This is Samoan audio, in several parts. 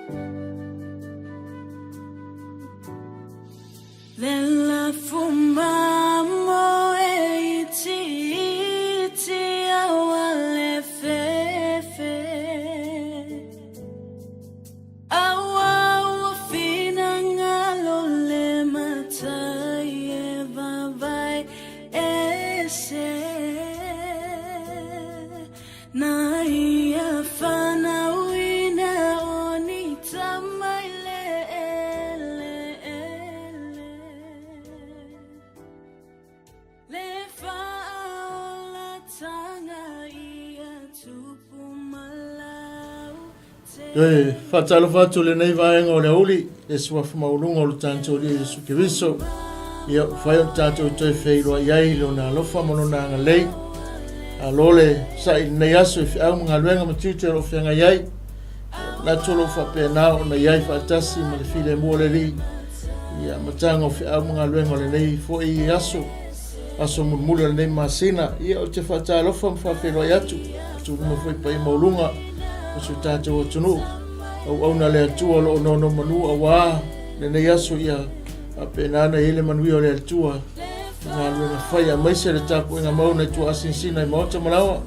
Le lafo mamoe itiiti aua le fefe Aua ua finagalo le matai e vavae ese Na ia fanauina o ni tama i le eleele Le faaolatanga ia tupu malau Toe faatalofa atu lenei vaega o le auli, le suafa maualuga o lo tatou Alii Iesu Keriso. Ia, ua fai ona tatou toe feiloai ai i lona alofa ma lona agalelei. Malo le sa'i i lenei aso i feau ma galuega ma tiute o lo o feagai ai. Ia, manatu o lo o faapena ona i ai faatasi ma le filemu o le Alii i amataga o feau ma galuega o lenei foi aso, aso mulimuli o lenei masina. Ia, ou te faatalofa ma faafeiloai atu, atuluma foi i paia maualuga o si o tatou atunuu, auauna a le Atua o lo o nonomanu auā lenei aso ia faapena ona i ai le manuia o le Atua i galuega fai aemaise le tapuaiga mau nai tuaasinasina i maota ma laoa.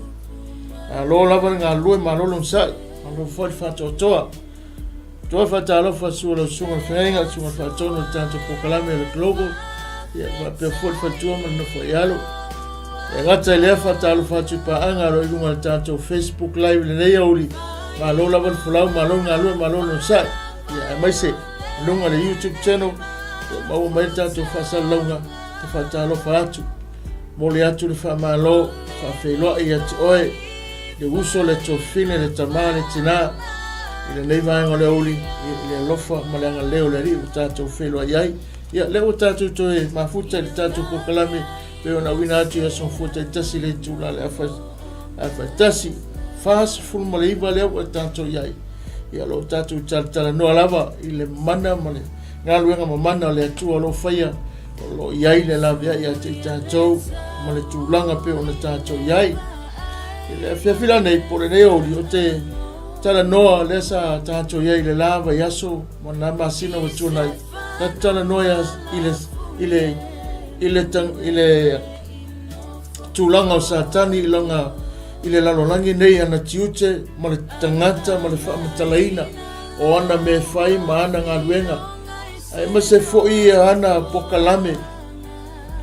Malo lava le galulue, malo le onosai, malo foi le faatoatoa. Toe faatalofa sua lau susuga le feagaiga, le susuga le faatonu o le tatou polokalame o le Global, ia faapea foi le faletua ma le nofo i alo. E gata i lea faatalofa atu i paaga o lo o i luga o le tatou Facebook Live i lenei aoauli. Malo lava le folau, malo le galue, malo le onosai. Ia aemaise i luga o le YouTube channel, ia maua mai le tatou faasalalauga, te faatalofa atu. Momoli atu le faamalo, faafeiloai ia te oe, le uso, le tuafafine, le tama, le tina, i lenei vaega o le aoauli, i le alofa ma le agalelei o le Alii ua tatou feiloai ai. Ia, lea ua tatou toe mafuta i le tatou polokalame pei ona auina atu i aso gafua taitasi i le itula le afa tasi 49 lea ua tatou i ai. Ia, o lo o tatou talatalanoa lava i le mana ma le galuega mamana o le Atua o lo o faia, o lo o i ai le laveai ia te i tatou ma le tulaga pei ona tatou i ai. I le afiafi la nei, po o lenei aoauli, ou te talanoa lea sa tatou i ai i le la vaiaso ma nā masina ua tuanai, tatou talanoa i le, i le, i le, i le tulaga o Satani i lona, i le lalolagi nei, ana tiute ma le tagata ma le faamatalaina o ana mea fai ma ana galuega, aemaise foi ana pokalame.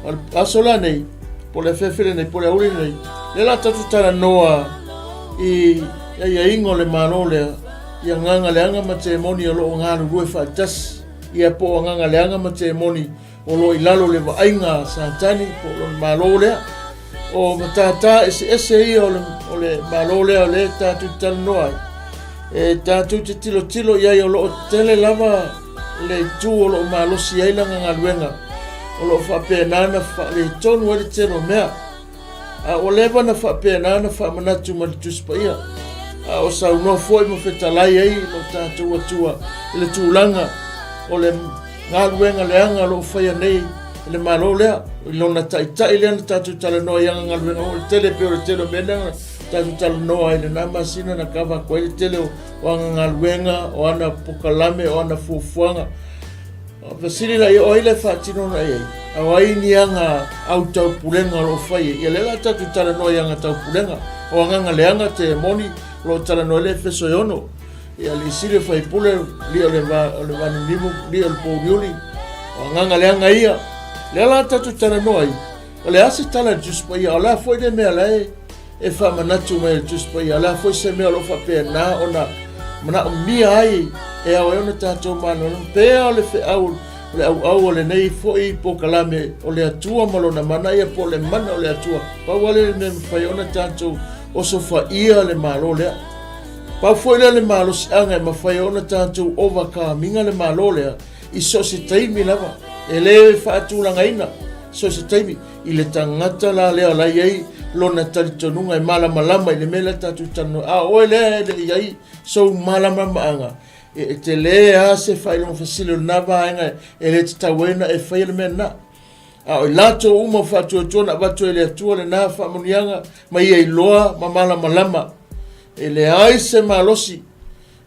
O le aso la nei, po o le afiafi lenei, po o le aoauli lenei, lea la tatou talanoa i aiaiga o le Malo lea, i agaga leaga ma temoni o lo o galulue faatasi, ia po o agaga leaga ma temoni o lo o i lalo o le vaaiga a Satani po o lona Malo lea. O matata eseese ia o le, o le Malo lea o lea tatou te talanoa ai. E tatou te tilotilo i ai o lo o tele lava le itu o lo o malosi ai lana galuega, o lo o faapena ona faaletonu ai le tele o mea. A ua leva ona faapena ona faamanatu mai le Tusi Paia, a o saunoa foi ma fetalai ai lo tatou Atua i le tulaga o le galuega leaga o lo o faia nei e le Malo lea, i lona taitai lea na tatou talanoa i ana galuega o le tele pei o le tele o mea lea na tatou talanoa ai i lena masina na kava atu ai le tele o ana galuega, o ana pokalame, o ana fuafuaga. Fesili la ia, o ai le faatino na i ai? A o ai ni aga au taupulega o lo o fai ai? Ia lea la tatou talanoa i aga taupulega. O agaga leaga te moni o lo o talanoa ai le Efeso e ono. Ia le isili o faipule, li o le, va, o le vaninimu, li o le pouliuli. O agaga leaga ia. Lea la tatou talanoa ai, o le a se tala i le Tusi Paia, o le a foi le mea la e e faamanatu mai e le Tusi Paia, o le a foi se mea o lo o faapena ona manaomia ai e ao ai ona tatou malamalama pea o le feau o le auau o lenei foi polokalame o le Atua ma lona mana ia po o le mana o le Atua. Pau lava lea le mea e mafai ona tatou osofaia le Malo lea. Pau foi lea le malosiaga e mafai ona tatou overcome-ina le Malo lea i so o se taimi lava. E le faatulagaina so o se taimi. I le tagata la lea o la e i ai lona talitonuga e malamalama i le mea lea tatou talanoa, a o oe lea e le i ai sou malamalamaaga, e tele lava se faailoga fesili o lena vaega e le tatau ai ona e faia le mea lena. A o i latou uma o faatuatua na avatu e le Atua lena faamanuiaga ma ia iloa ma malamalama, e leai se malosi.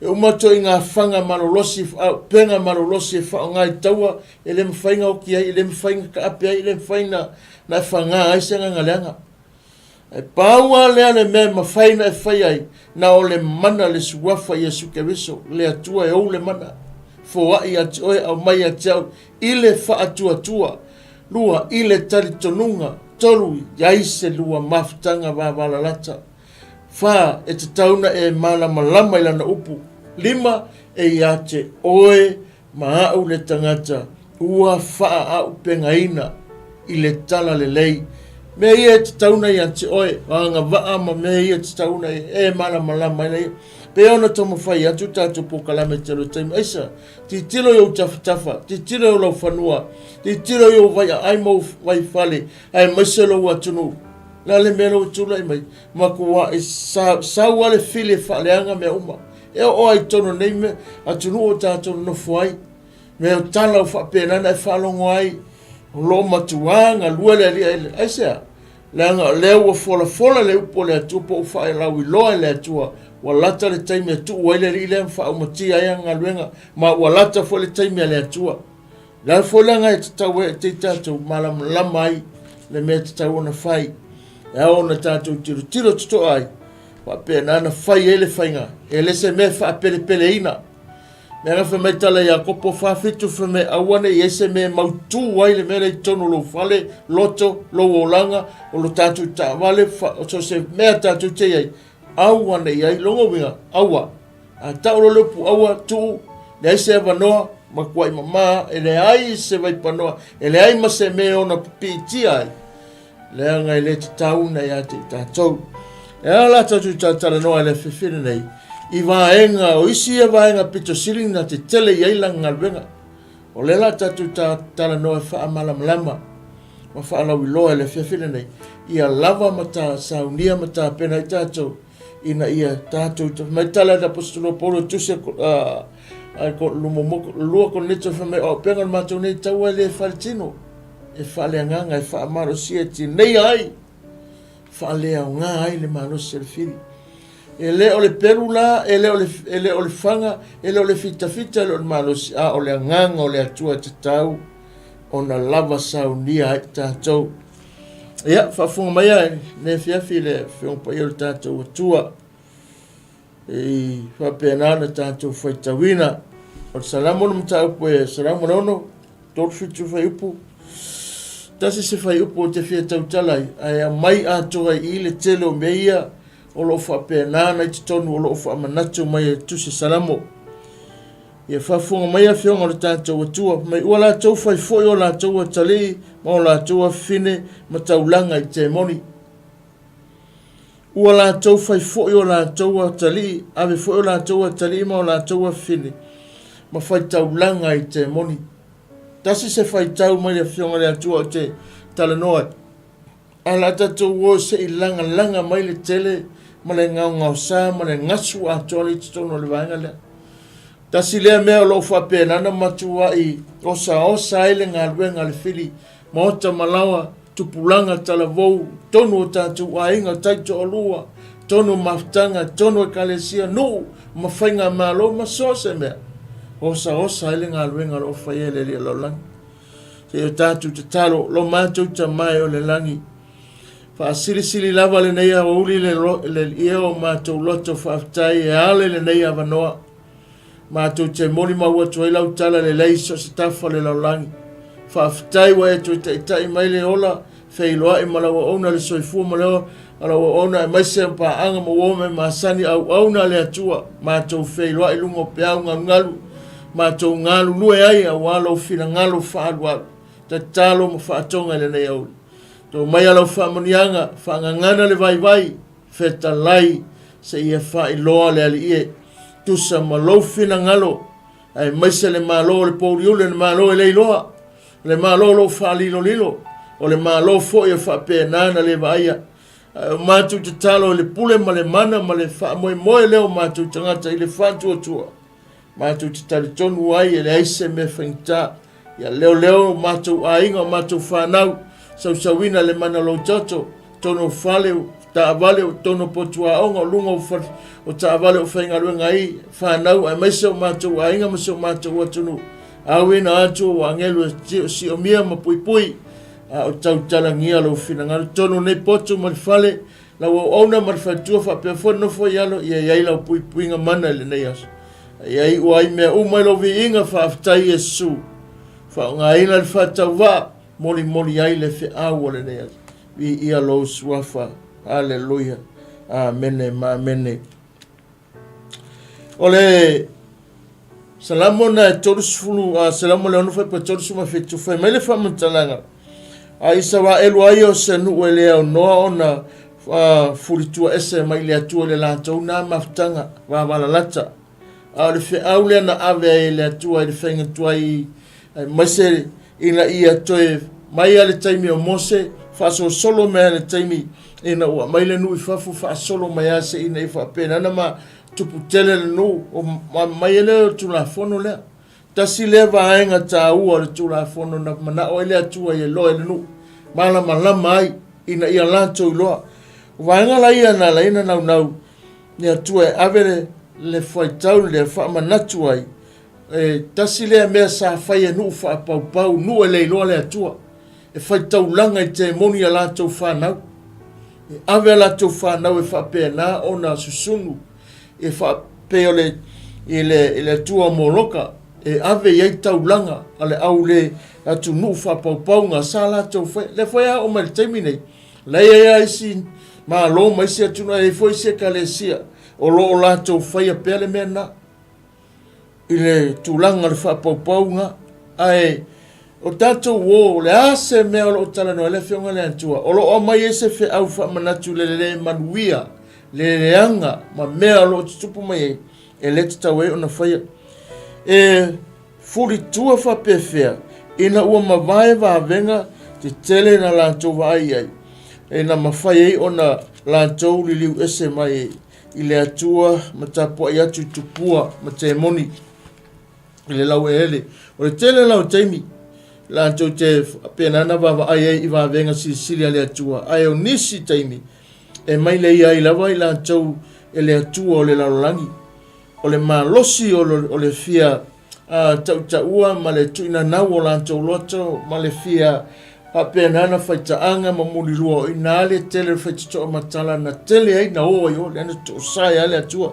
E uma atu ai ngā whanga malolosi, aupenga malolosi e whaonga i taua, e le mawhai nga oki ai, e le mawhai nga kaape ai, e le mawhai na, na e whangā ai se nganga leanga. E pau lava lea le mea e mafai ona e fai ai, na o le mana le Suafa Iesu Keriso, le Atua e ou le mana. Foai ia te oe, aumai ia te au, i le faatuatua. Lua, i le talitonuga. Tolu, iai se lua mafutaga vavalalata. Fa, e tatau ona e malamalama i lana upu. Lima, e ia te oe Ma au le tagata ua faaaupegaina i le tala lelei. Mea ia e tatau ona ia te oe, o agavaa ma mea ia e tatau ona e malamalama ai laia. Pei ona taumafai atu tatou polokalame i tele o taimi, aisa, tilotilo i ou tafatafa, tilotilo i ou laufanua, tilotilo i ou vaiaai ma ou vaifale, aemaise lou atunuu. O le a le mea lea ua tulai mai? Matuai sau lava le fili e faaleaga mea uma. E oo lava i totonu o nei mea, atunuu o tatou nonofo ai, mea o tala o faapena ona e faalogo ai, o lo o matuā galue le Alii ai, aisea? Leaga o lea ua folafola le upu a le Atua po o faalauiloa e le Atua, ua lata le taimi e tuu ai le Alii lea ma faaumatia ai ana galuega, ma ua lata foi le taimi a le Atua. Le a foi leaga e tatau ai te tatou malamalama ai le mea e tatau ona fai. E ao ona tatou tilotilo totoa ai, faapena ona fai ai le faiga, e le se mea e faapelepeleina. Leaga fai mai tala Iakopo 4:7 fai mai aua ne i i ai se mea e mautū ai le mea lea i totonu o lou fale, loto, lou olaga, o lo tatou taavale, so se mea tatou te i ai, aua ne i i ai, lona uiga, aua. A tau loa le upu aua, tuu, leai se avanoa, matuai mama, e leai se vaipanoa, e leai ma se mea e ono pipiitia ai, leaga e le tatau ona ia te i tatou. E ala la tatou talatalanoa i le afiafi lenei, i vaega, o isi ia vaega pito sili na tetele i ai lana galuega. O lea la tatou talanoa e faamalamalama ma faalauiloa i le afiafi lenei, ia lava ma ta saunia ma tapena ai tatou ina ia tatou mai tala le Aposetolo Paulo e tusi a lua Korinito fai mai o auupega o le matou nei taua e le faaletino e faaleagaga e faamalosia e tineia ai faaleaoga ai le malosi o le fili. E le o le pelu la, e le o le, e le o le faga, e le o le fitafita, e le o le malosi, a o le agaga o le Atua e tatau ona lava saunia ai tatou. Ia, faafofoga mai a lenei afiafi i le Afioga Paia o le tatou Atua. E faapena ona tatou faitauina. O le Salamo le mataupu e 106, 37 fuaiupu. Tasi se fuaiupu ou te fia tautala ai, ae aumai atoa i i le tele o mea ia o lo o faapena ona i totonu o lo o faamanatu mai e Tusi Salamo. Ia faafofoga mai afioga o le tatou Atua, mai ua latou fai foi o latou atalii ma o latou afafine ma taulaga i temoni. Ua latou fai foi o latou atalii, ave foi o latou atalii ma o latou afafine ma fai taulaga i temoni. Tasi se faitau mai le afioga i le Atua ou te talanoa ai. Ae o le a tatou o se i lagalaga mai le tele ma le gaogaosa ma le gasu atoa lea i totonu o le vaega lea. Tasi lea mea o lo o faapena ona matuai osaosa ai le galuega a le fili maota ma laoa, tupulaga, talavou, tonu o tatou aiga, taitoalua, tonu o mafutaga, tonu o ekalesia, nuu ma faigamalo ma so o se mea. Osaosa ai le galuega o lo o faia e le Alii o le lalolagi. Seia o tatou tatalo, lo matou Tama e o le lagi, faasilisili lava lenei aoauli le, le ia o matou loto faafetai e ala i lenei avanoa. Matou te molimau atu ai lau tala lelei so o se tafa o le lalolagi. Faafetai ua e toe taitai mai le ola feiloai ma lau auauna le soifua ma le ola a lau auauna aemaise o paaga ma uo me masani auauna a le Atua. Matou feiloai i luga o peau galugalu, matou galulue ai aua lou finagalo faaalualu, tatalo ma faatoga i lenei aoauli. Tou mai a lau faamanuiaga, faagagana le vaivai, fetalai seia faailoa le Alii e tusa ma lou finagalo, aemaise le Malo o le pouliuli, o le Malo e le iloa, o le Malo o lo o faalilolilo, o le Malo foi e faapena ona le vaaia. Ae o matou tatalo i le pule ma le mana ma le faamoemoe lea o matou tagata i le faatuatua, matou te talitonu ai e leai se mea faigata. Ia leoleo o matou aiga, o matou fanau, sausauina le mana o lou toto, totonu o fale, Taavale o totonu o potu aoga, o luga o fale o taavale o faigaluega ai fanau aemaise o matou aiga ma si o matou atunuu. Auina atu o agelu e siomia ma puipui a o tautalagia lou finagalo totonu nei potu ma le fale lau auauna ma le faletua faapea foi le nofo i alo ia i ai lau puipuiga mana i lenei aso. Ia iu ai mea uma i lou viiga, faafetai Iesu. Faaaogaina le faatauvaa, molimoli ai le feau o lenei aso. Viia lou suafa. Aleluia. Amene ma amene. O le Salamo na e 30, a Salamo le ono fai 37, fai mai le faamatalaga, a Isaraelu ai o se nuu e le aunoa ona fulitua ese mai le Atua i le latou na mafutaga vavalalata. A o le feau lea na ave ai e le Atua i le faiga tuai aemaise ina ia toe mai a le taimi o Mose, faasolosolo mai a le taimi ina ua aumai le nuu i fafo, faasolo mai a se ina ia faapena ona ma tupu tele le nuu, o mai ai lea o le Tulafono lea. Tasi lea vaega taua o le Tulafono na manao ai le Atua ia iloa e le nuu, malamalama ai ina ia latou iloa. O vaega la ia na ala ai ona naunau le Atua e ave le, le faitau lea faamanatu ai, e tasi lea mea sa fai e nuu faapaupau, nuu e le iloa le Atua, e faitaulaga i temoni a latou fanau. E ave a latou fanau e faapena ona susunu, e faapei o le, i le, i le Atua o Moloka, e ave i ai taulaga a le au le atunuu faapaupauga sa latou fai. Lea foi a oo mai le taimi nei, la i ai lava isi Malo ma isi atunuu, e i ai foi isi ekalesia o lo o latou faia pea le mea lena i le tulaga o le faapaupauga. Ae o tatou o, o le a se mea o lo o talanoa ai le Afioga i le Atua, o lo o aumai ai se feau faamanatu i le le manuia, le leaga ma mea o lo o tutupu mai ai, e le tatau ai ona faia. E fulitua faapefea ina ua mavae vavega tetele na latou vaai i ai, ina mafai ai ona latou liliu ese mai i le Atua ma tapuai atu i tupua ma temoni i le laueleele. O le tele la o taimi latou te faapena ona vaavaai ai i vavega silisili a le Atua, ae o nisi taimi e mailei ai lava i latou e le Atua o le lalolagi. O le malosi o le fia tautaua ma le tuuinanau o latou loto ma le fia faapena ona faitaaga ma mulilua, o i ina le tele o le faitotoa matala na tele ai na o ai o, lea na toosae ai le Atua.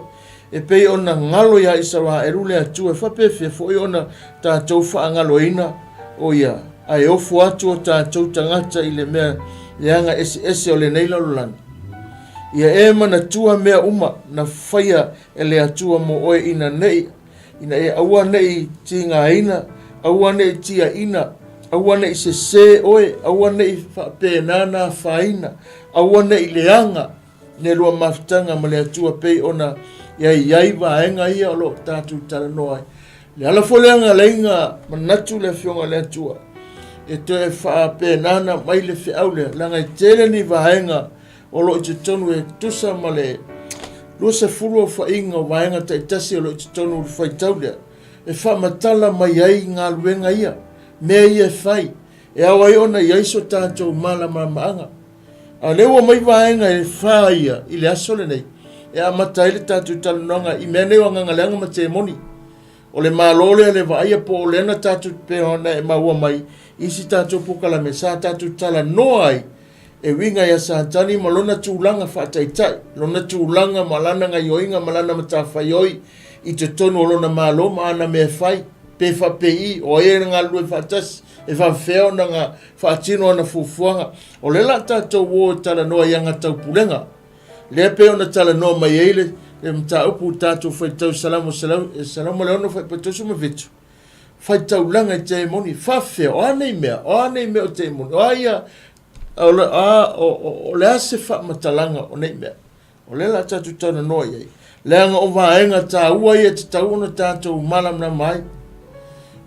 E pei ona galo iā Isaraelu le Atua, e faapefea foi ona tatou faagaloina o ia, ae ofo atu o tatou tagata i le mea leaga eseese o lenei lalolagi. Ia e manatua mea uma na faia e le Atua mo oe ina nei, ina ia aua ne i tigaina, aua ne i tiaina, aua ne i sesē oe, aua ne i faapena na afaina, aua ne i leaga le lua mafutaga ma le Atua pei ona ia i ai vaega ia o lo o tatou talanoa ai. Le ala foi lea na alai na manatu le Afioga i le Atua e toe faapena ona aumai le feau lea, leaga e tele ni vaega o lo o i totonu e tusa ma le 20 aofaiga o vaega taitasi o lo o i totonu o le faitau lea, e faamatala mai ai galuega ia, mea ia e fai, e ao ai ona i ai so tatou malamalamaaga. A o lea ua aumai vaega e fa ia i le aso lenei e amata ai le tatou talanoaga i mea nei o agaga leaga ma temoni. O le Malo lea le vaaia po o lea na tatou pei ona e maua mai isi tatou polokalame sa tatou talanoa ai e uiga ia Satani ma lona tulaga faataitai, lona tulaga ma lana gaioiga ma lana matafaioi i totonu o lona Malo ma ana mea e fai, pe faapei, o ai e galulue faatasi, e faafefea ona faatino ana fuafuaga. O lea la tatou o e talanoa i aga taupulega. Lea pei ona talanoa mai ai le, le mataupu tatou faitau Salamo 106 fuaiupu 37, faitaulaga i temoni, faafefea, o a nei mea, o a nei mea o temoni, o a ia, o le a, o, o, o le a se faamatalaga o nei mea. O lea la tatou talanoa i ai, leaga o vaega taua ia e tatau ona tatou malamalama ai.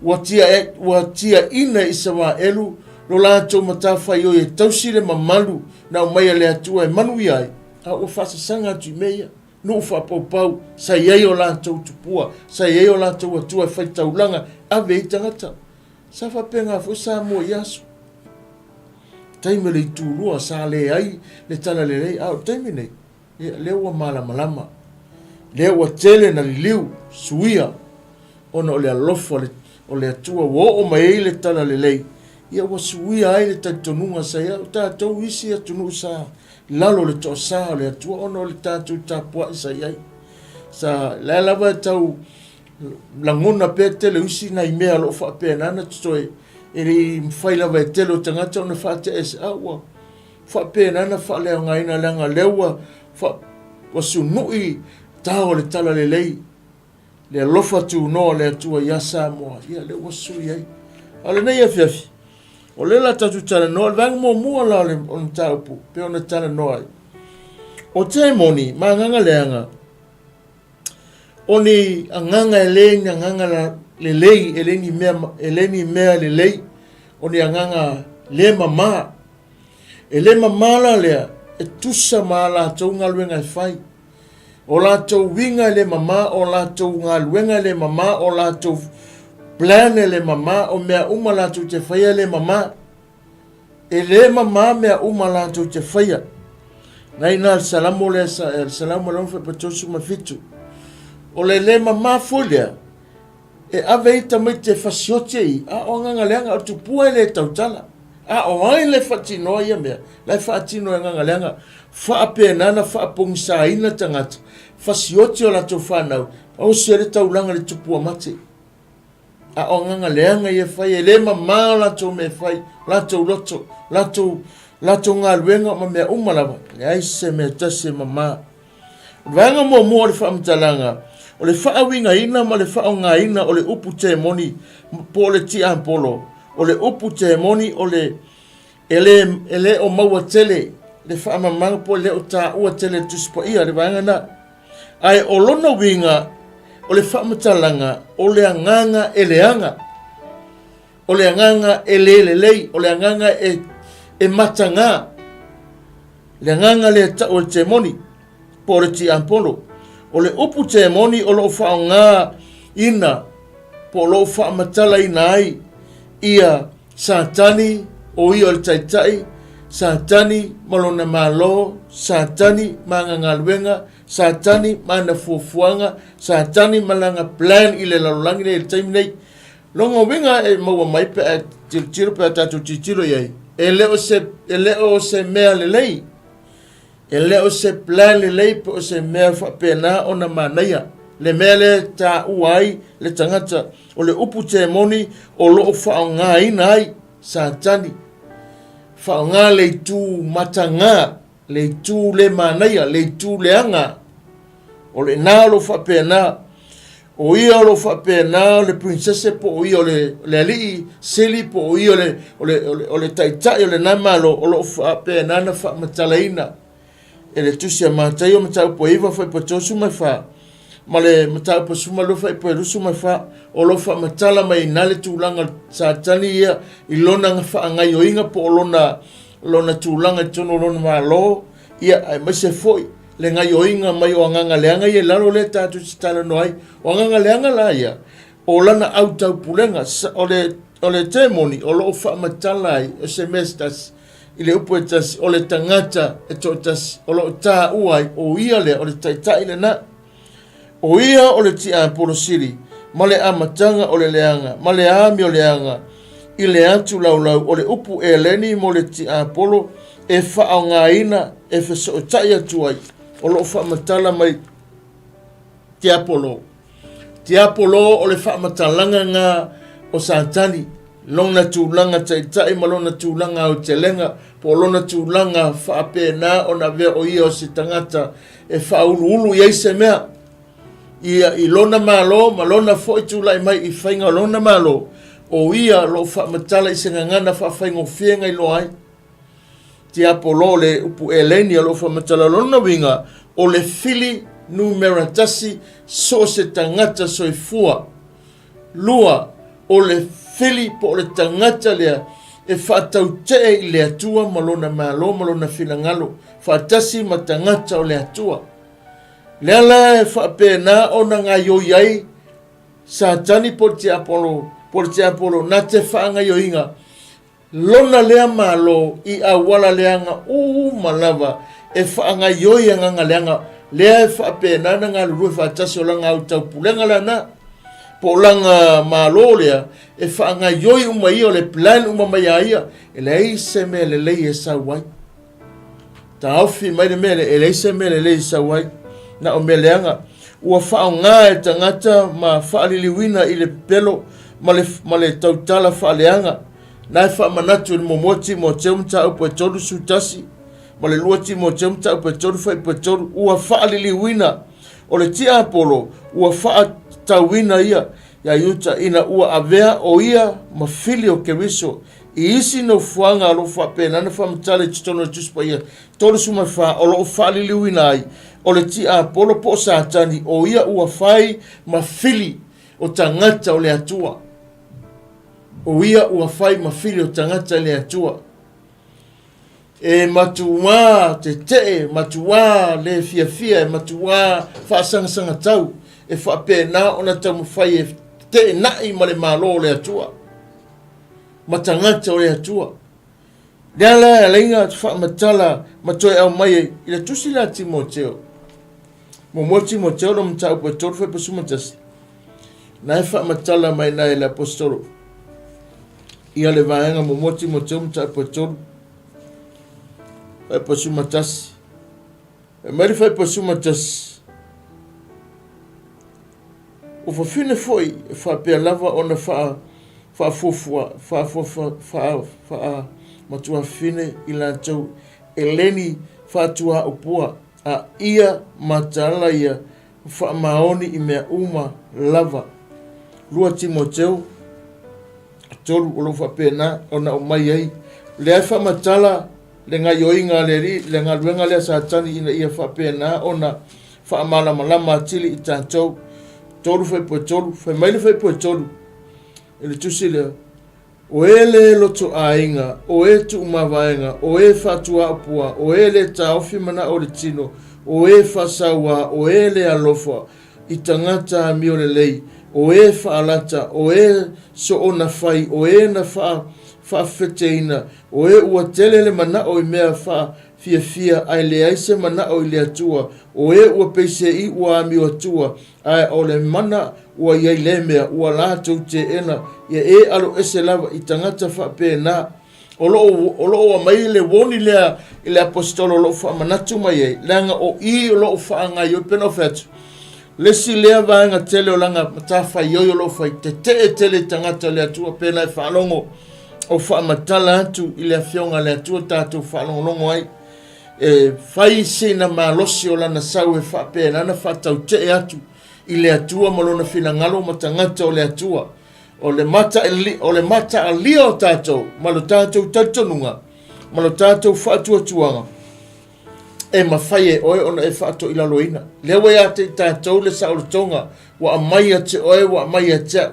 Ua tia, ua tiaina e Isaraelu lo latou matafaioi e tausi le mamalu na aumai a le Atua e manuia ai, a ua faasasaga atu i mea ia. Nuu faapaupau, sa i ai o latou tupua, sa i ai o latou atua e fai taulaga, ave ai tagata. Sa faapena foi Samoa i aso. taimi o le itulua sa leai le talalelei, a o le taimi nei, ia, lea ua malamalama, lea ua tele na liliu, suia, ona o le alofa o le Atua ua oo mai ai le talalelei, ia ua suia ai le talitonuga sa i ai o tatou isi atunuu sa i lalo o le toasa o le Atua ona o le tatou tapuai sa i ai. Sa la lava e tau lagona pea tele o isi nai mea o lo o faapena ona totoe, e le i mafai lava e tele o tagata ona faatea ese, a ua faapena ona faaleaogaina leaga lea ua ua sunui tao o le talalelei le alofa tunoa o le Atua ia Samoa, ia lea ua sui ai. A o lenei afiafi, o lea la tatou talanoa, le vaega muamua la o le mataupu, pei ona talanoa ai. O temoni ma agaga leaga, o ni agaga e le ni agaga lelei, e le ni mea, e le ni mea lelei, o ni agaga le mamā. E le mamā la lea, e tusa ma a latou galuega e fai. O latou uiga e le mamā, o latou galuega e le mamā, o latou plan e le mamā, o mea uma latou te faia e le mamā. E le mamā mea uma latou te faia. Na ina le Salamo lea, le Salamo 137. O le le mamā foi lea, E ave ai tamaiti e fasioti ai, a o agaga leaga, o le tupua e le tautala. A o ai le faatinoa ia mea, la e faatino e agaga leaga. Faapena na faapogisaina tagata, fasioti o latou fanau, osi ai le taulaga i le tupua mate. A o agaga leaga ia e fai, e le mamā o latou mea e fai, latou loto, latou, latou galuega ma mea uma lava, leai se mea tasi e mamā. O le vaega muamua o le faamatalaga, o le faauigaina ma le faaaogaina o le upu temoni po o le tiapolo. O le upu temoni o le e le, e le o maua tele le faamamaga po o le o taua tele le Tusi Paia le vaega na. Ae o lona uiga o le faamatalaga o le agaga e leaga. O le agaga e le lelei, o le agaga e, e matagā. Le agaga lea e tau o le temoni, po o le tiapolo. O le upu temoni o lo o faaaogaina po o lo o faamatalaina ai ia Satani, o ia o le taitai, Satani ma lona malo, Satani ma ana galuega, Satani ma ana fuafuaga, Satani ma lana plan i le lalolagi nei i le taimi nei. Lona uiga e maua mai pe a tilotilo pe a tatou tilotilo i ai, e le o se, e le o se mea lelei, e le o se plan lelei po o se mea faapena ona manaia. Le mea lea e taua ai le tagata, o le upu temoni o lo o faaaogaina ai Satani. Faaaoga le itu matagā, le itu le manaia, le itu leaga. O lena o lo o faapena. O ia o lo o faapena o le princess po o ia o le, le alii sili po o ia o le, o le, o le, o le taitai o lena malo o lo o faapena na faamatalaina e le tusi a Mataio mataupu e 9 fuaiupu 34 ma le mataupu 12 fuaiupu 24 o lo o faamatala mai ina le tulaga o Satani ia i lona faagaioiga po o lona lona tulaga i totonu o lona malo ia aemaise foi le gaioiga mai o agaga leaga ia i lalo lea tatou te talanoa ai. O agaga leaga la ia, o lana autaupulega, o le, o le temoni o lo o faamatala ai, o se mea se tasi, i le upu e tasi, o le tagata e toatasi, o lo o taua ai, o ia lea, o le taitai lena. O ia o le tiapolo sili, ma le amataga o le leaga, ma le amio leaga, i le atu laulau o le upu eleni mo le tiapolo e faaaogaina e fesootai atu ai, o lo o faamatala mai tiapolo. Tiapolo o le faamatalaga na o Satani, lona tulaga taitai ma lona tulaga aotelega, po o lona tulaga faapena ona avea o ia o se tagata e faauluulu i ai se mea. Ia i lona malo ma lona foi tulai mai i faiga o lona malo, o ia o lo o faamatala i se gagana faafaigofie na iloa ai. Tiapolo le upu eleni o lo o faamatala lona uiga o le fili numera tasi so o se tagata soifua. Lua, o le fili po o le tagata lea e faatautee i le Atua ma lona malo ma lona finagalo faatasi ma tagata o le Atua. Lea la e faapena ona gaioi ai Satani po o le tiapolo, po o le tiapolo na te faagaioiga. lona lea Malo i auala leaga uma lava e faagaioi agaga leaga lea e faapena ona galulue faatasi o lana autaupulega lana po o lana Malo lea e faagaioi uma ia o le plan uma mai a ia e leai se mea lelei e sau ai. Taofi mai le mea lea, e leai se mea lelei e sau ai, na o mea leaga. Ua faaaoga e tagata ma faaliliuina i le pepelo ma le, ma le tautala faaleaga. Na e faamanatu i le muamua Timoteo mataupu e 31 ma le lua Timoteo mataupu e 3 fuaiupu e 3, ua faaliliuina o le tiapolo ua faatatauina ia ia Iuta ina ua avea o ia ma fili o Keriso I isi nofoaga o lo o faapena ona faamatala i totonu o le Tusi Paia 34 o lo o faaliliuina ai, o le tiapolo po o Satani, o ia ua fai ma fili o tagata o le Atua. O ia ua fai ma fili o tagata i le Atua. E matuā tetee, matuā le fiafia, e matuā faasangasangatau, e faapena ona taumafai e feteenai ma le Malo o le Atua. ma tagata o le Atua. Lea la e alaiga faamatala ma toe aumai ai i le tusi lea a Timoteo. Muamua Timoteo lo mataupu e 3 fuaiupu 11. Na e faamatala mai na e le apostolo ia le vaega muamua Timoteo mataupu e 3 fuaiupu 11. E mai le fuaiupu 11. O fafine foi e faapea lava ona faafuafua, faamatuafine i latou e leni faatuaupua, a ia mataala ia faamaoni i mea uma lava. 2 Timoteo 3 o lo o faapena ona aumai ai lea e faamatala le gaioiga a le Alii, le galuega lea a Satani ina ia faapena ona faamalamalama atili i tatou. 3 fuaiupu e 3, fai mai le fuaiupu e 3 i le tusi lea, O e le loto aiga, o e tuumavaega, o e faatuaupua, o e le taofi manao o le tino, o e faasauā, o e le alofa i tagata amio lelei, o e faalata, o e soona fai, o e na faa, faafeteina, O e ua tele le manao i mea faafiafia ae leai se manao i le Atua, o e ua peiseai ua amio atua, ae o le mana ua i ai lea mea, ua latou teena, ia e aloese lava i tagata faapena. O lo o, o lo o aumai le warning lea i le aposetolo o lo o faamanatu mai ai, leaga o i o lo o faagaioi, pei ona ou fai atu, le isi lea vaega tele o lana matafaioi o lo o fai, tetee tele i tagata o le Atua, pei ona e faalogo, o faamatala atu i le Afioga a le Atua tatou faalogologo ai, e fai sina malosi o lana sau e faapena ona faatautee atu i le Atua ma lona finagalo ma tagata o le Atua. O le mata, o le mataalia o tatou ma lo tatou talitonuga ma lo tatou faatuatuaga e mafai e oe ona e faatoilaloina. Lea ua ia te i tatou le saolotoga ua aumai ia te oe, ua aumai ia te au.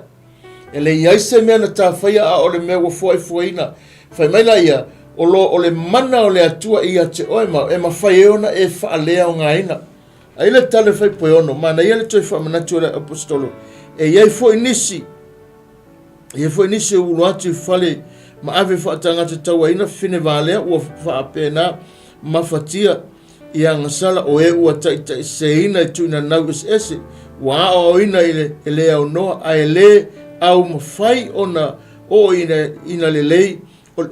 E le i ai se mea na tafaia a o le mea ua fuaifuaina. Fai mai la ia, o lo o le mana o le Atua ia te oe ma e mafai ai ona e faaleaogaina. A i le tala fai poeono, manaia le toe faamanatu o le aposetolo, e i ai foi nisi, e i ai foi nisi e ulu atu i fale ma ave faatagata tauaina fine valea ua faapena mafatia i agasala o e ua taitaiseseina i tuinanau eseese, ua aoaoina i le, e le aunoa, ae le aumafai ona oo ina, ina lelei,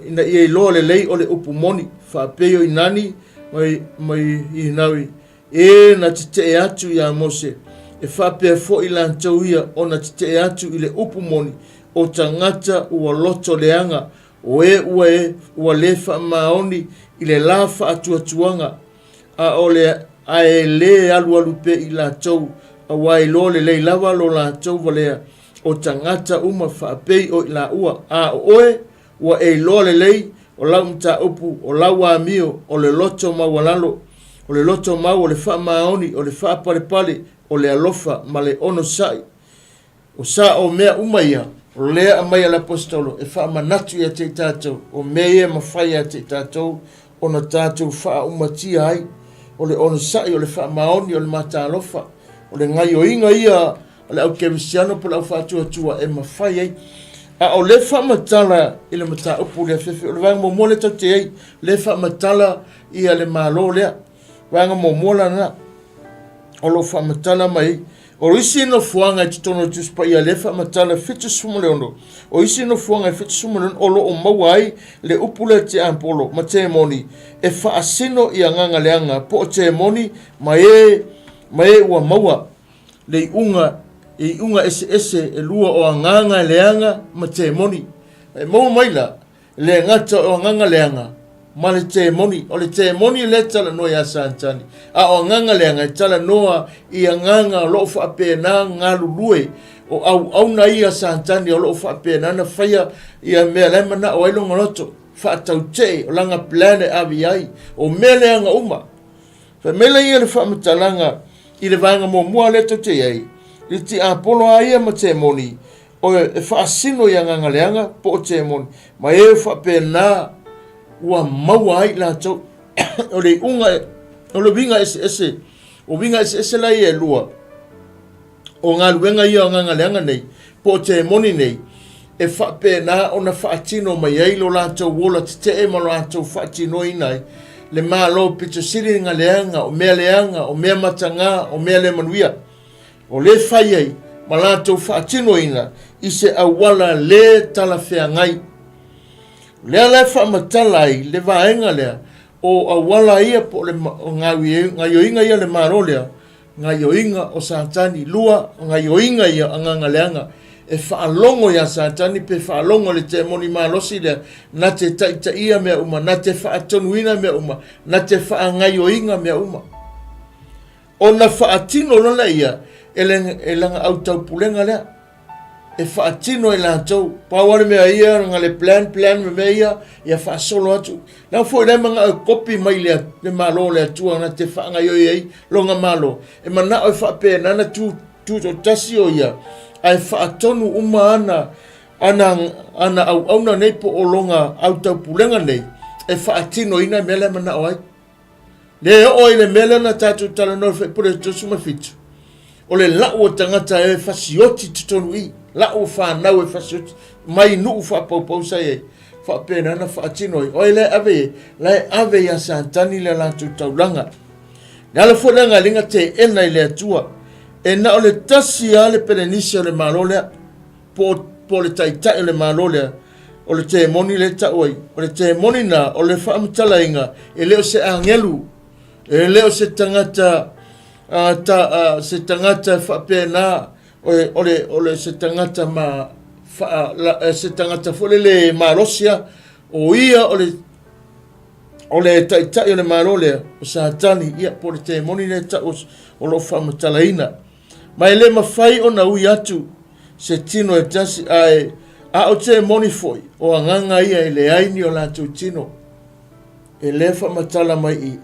ina ia iloa lelei o le upu moni, faapei o inani mai, mai inaui, e na tetee atu iā Mose, e faapea foi latou ia ona tetee atu i le upu moni, o tagata ua loto leaga, O e ua e ua le faamaoni i le la faatuatuaga, a o le ae le alualu pea i latou, aua iloa lelei lava lo latou valea o tagata uma faapei o i laua, a o oe, ua e iloa lelei o lau mataupu, o lau amio, o le loto maualalo, o le loto mau, o le faamaoni, o le faapalepale, o le alofa ma le onosai. O sa o mea uma ia, o lea aumai a le Aposetolo e faamanatu ia te i tatou, o mea ia e mafai ia te i tatou ona tatou faaaumatia ai, o le onosai, o le faamaoni, o le matalofa, o le gaioiga ia a le au kerisiano po o le au faatuatua e mafai ai. A o lea faamatala i le mataupu lea fefe, o le vaega muamua lea tatou te i ai, lea faamatala ia le Malo lea. Vaega muamua lana o lo o faamatala mai ai. O isi nofoaga i totonu o le Tusi Paia lea faamatala 76, o isi nofoaga e 76 o lo o maua ai le upu lea tiapolo ma temoni e faasino i agaga leaga po o temoni ma e, ma e ua maua le iuga, i iuga eseese e lua o agaga leaga ma temoni. E maua mai la, le gata o agaga leaga ma le temoni. O le temoni lea e talanoa ia Satani, a o agaga leaga e talanoa i agaga o lo o faapena galulue, o auauna ia Satani o lo o faapena na faia ia mea la e manao ai lona loto, faatautee, o lana plan e ave i ai, o mea leaga uma. Fai mai laia le faamatalaga i le vaega muamua lea tou te i ai, i le tiapolo a ia ma temoni, o e faasino i agaga leaga po o temoni, ma e faapena ua maua ai latou. O le iuga, o le uiga eseese, o uiga eseese la ia e lua, o galuega ia o agaga leaga nei, po o temoni nei, e faapena ona faatino mai ai lo latou ola tetee ma lo latou faatinoina ai le Malo pito sili na leaga, o mea leaga, o mea mataga, o mea le manuia. O le fai ai ma latou faatinoina i se auala le talafeagai. O lea la e faamatala ai le vaega lea o auala ia po o le gaioiga ia o le Malo lea, gaioiga o Satani, lua, o gaioiga ia o agaga leaga e faalogo iā Satani pe faalogo i le temoni malosi lea na te taitaia mea uma, na te faatonuina mea uma, na te faagaioiga mea uma. Ona faatino loa lea e le, e lana autaupulega lea e faatino e latou. Pau lava le mea ia, na le plan, plan ma mea ia, ia faasolo atu. La foi la manao e kopi mai le, le Malo o le Atua na te faagaioi ai lona Malo. E manao e faapena na tu, tutoatasi o ia, ae faatonu uma ana, ana, ana auauna nei po o lona autaupulega nei e faatinoina mea la e manao ai. Le oo i le mea lea na tatou talanoa i Faipule 37, o le lau o tagata e fasioti totonu i, lau o fanau e fasioti, mai nuu faapaupau sa i ai, faapena na faatino ai. O ai la e ave i ai? La e ave ia Satani le latou taulaga. Le ala foi lea galinga teena i le Atua, e na o le tasi lava le pelenisi o le Malo lea, po o, po o le taitai o le Malo lea, o le temoni lea e tau ai. O le temoni na, o le faamatalaina, e le o se agelu, e le o se tagata, uh, ta, uh, se tagata e faapena, o, o, le, o le, se tagata ma, fa, la, eh, se tagata foi lele malosi a, o ia o le, o le taitai o le Malo lea, o Satani, ia, po o le temoni lea e tau o lo o faamatalaina. Ma e le mafai ona ui atu se tino e tasi, ae a o te moni foi, o agaga ia e leai ni o latou tino. E le faamatala mai i,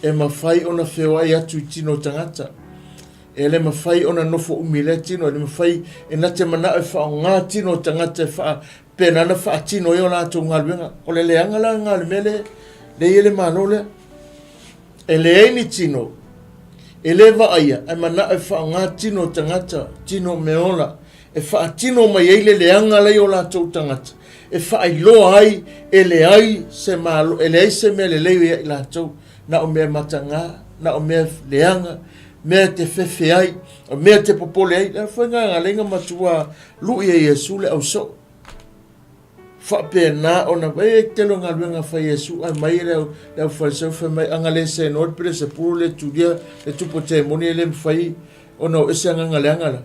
e mafai ona feoai atu i tino o tagata. E le mafai ona nofo umi i lea tino, e le mafai e na te manao e faaaoga tino o tagata e faapena ona faatino ai o latou galuega. O le leaga la lena o le mea lea, lea e i ai le Malo lea. E leai ni tino, e le vaaia, ae manao e faaaoga tino o tagata, tino meaola, e faatino mai ai le leaga la i o latou tagata, e faailoa ai e leai se malo, e leai se mea lelei o ia i latou, na o mea mataga, na o mea leaga, mea e te fefe ai, o mea e te popole ai. Le foi nga nga lenga matua lui e Iesu le ausoo. Faapena ona e tele o galuega fai Iesu ae mai le au le au Fariseu fai mai aga le senoa le Pelesepulu le Judia le tupu temoni e le mafai ona o ese agaga leaga la.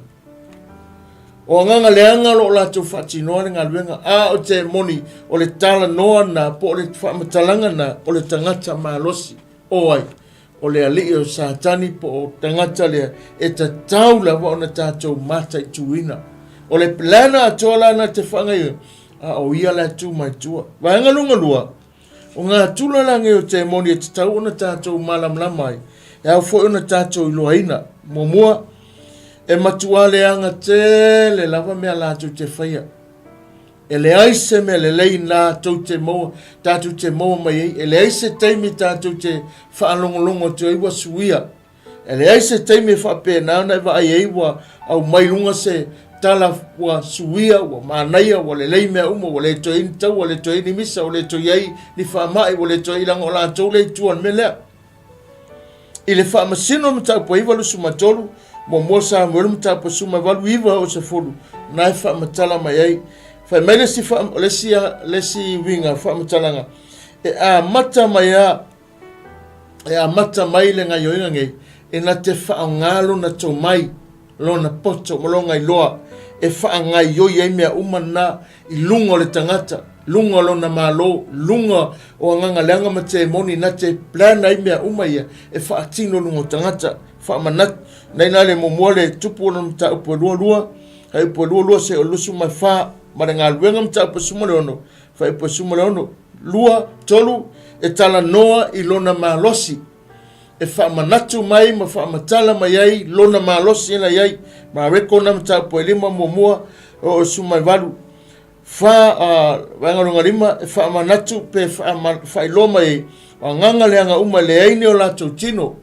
O agaga leaga o lo o latou faatinoa le galuega, a o temoni o le talanoa na po o le faamatalaga na o le tagata malosi o ai o le alii o Satani po o tagata lea e tatau lava ona tatou mataituina. O le plana atoa la na te whangai, a o ia la tu mai tua. Vaega lunga lua, o ngā tula la ngei o te moni e tatau ona tatou malamalama ai, e ao foi ona tatou iloaina. Muamua, e matua leaga tele lava mea latou te whaia. E leai se mea lelei na tou te maua, tatou te maua mai ai. E leai se taimi tatou te faalogologo atu ai ua suia. E leai se taimi e faapena ona e vaai ai ua aumai luga se tala ua suia, ua manaia, ua lelei mea uma, ua le toe i ai ni taua, ua le toe i ai ni misa, ua le toe i ai ni faamai, ua le toe i ai, leaga o latou lea i tua o le mea lea. I le faamasino o le mataupu e 93, muamua Samuelu mataupu e 18 9 o 10, na e faamatala mai ai. Fai mai le isi, le isi, le isi uiga faamatalaga, e amata mai a, e amata mai le gaioiga nei, e na te whaonga lona tomai, lona poto ma lona iloa, e whaangaioi ai mea uma na i lunga o le tangata, luga o lona Malo, luga o agaga leaga ma temoni na te plan ai mea uma ia e faatino luga o tagata. Faamanatu, nei la le muamua le tupu o le mataupu e lualua, faaiupu e lualua seia o le 24, ma le galuega mataupu e 16, faaiupu e 16, lua, tolu, e talanoa i lona malosi, e faamanatu mai ma faamatala mai ai lona malosi na i ai. Mareko na mataupu e lima muamua o le 18. Fa, vaega lona lima, e faamanatu pe faailoa mai ai, o agaga leaga uma e leai ni o latou tino,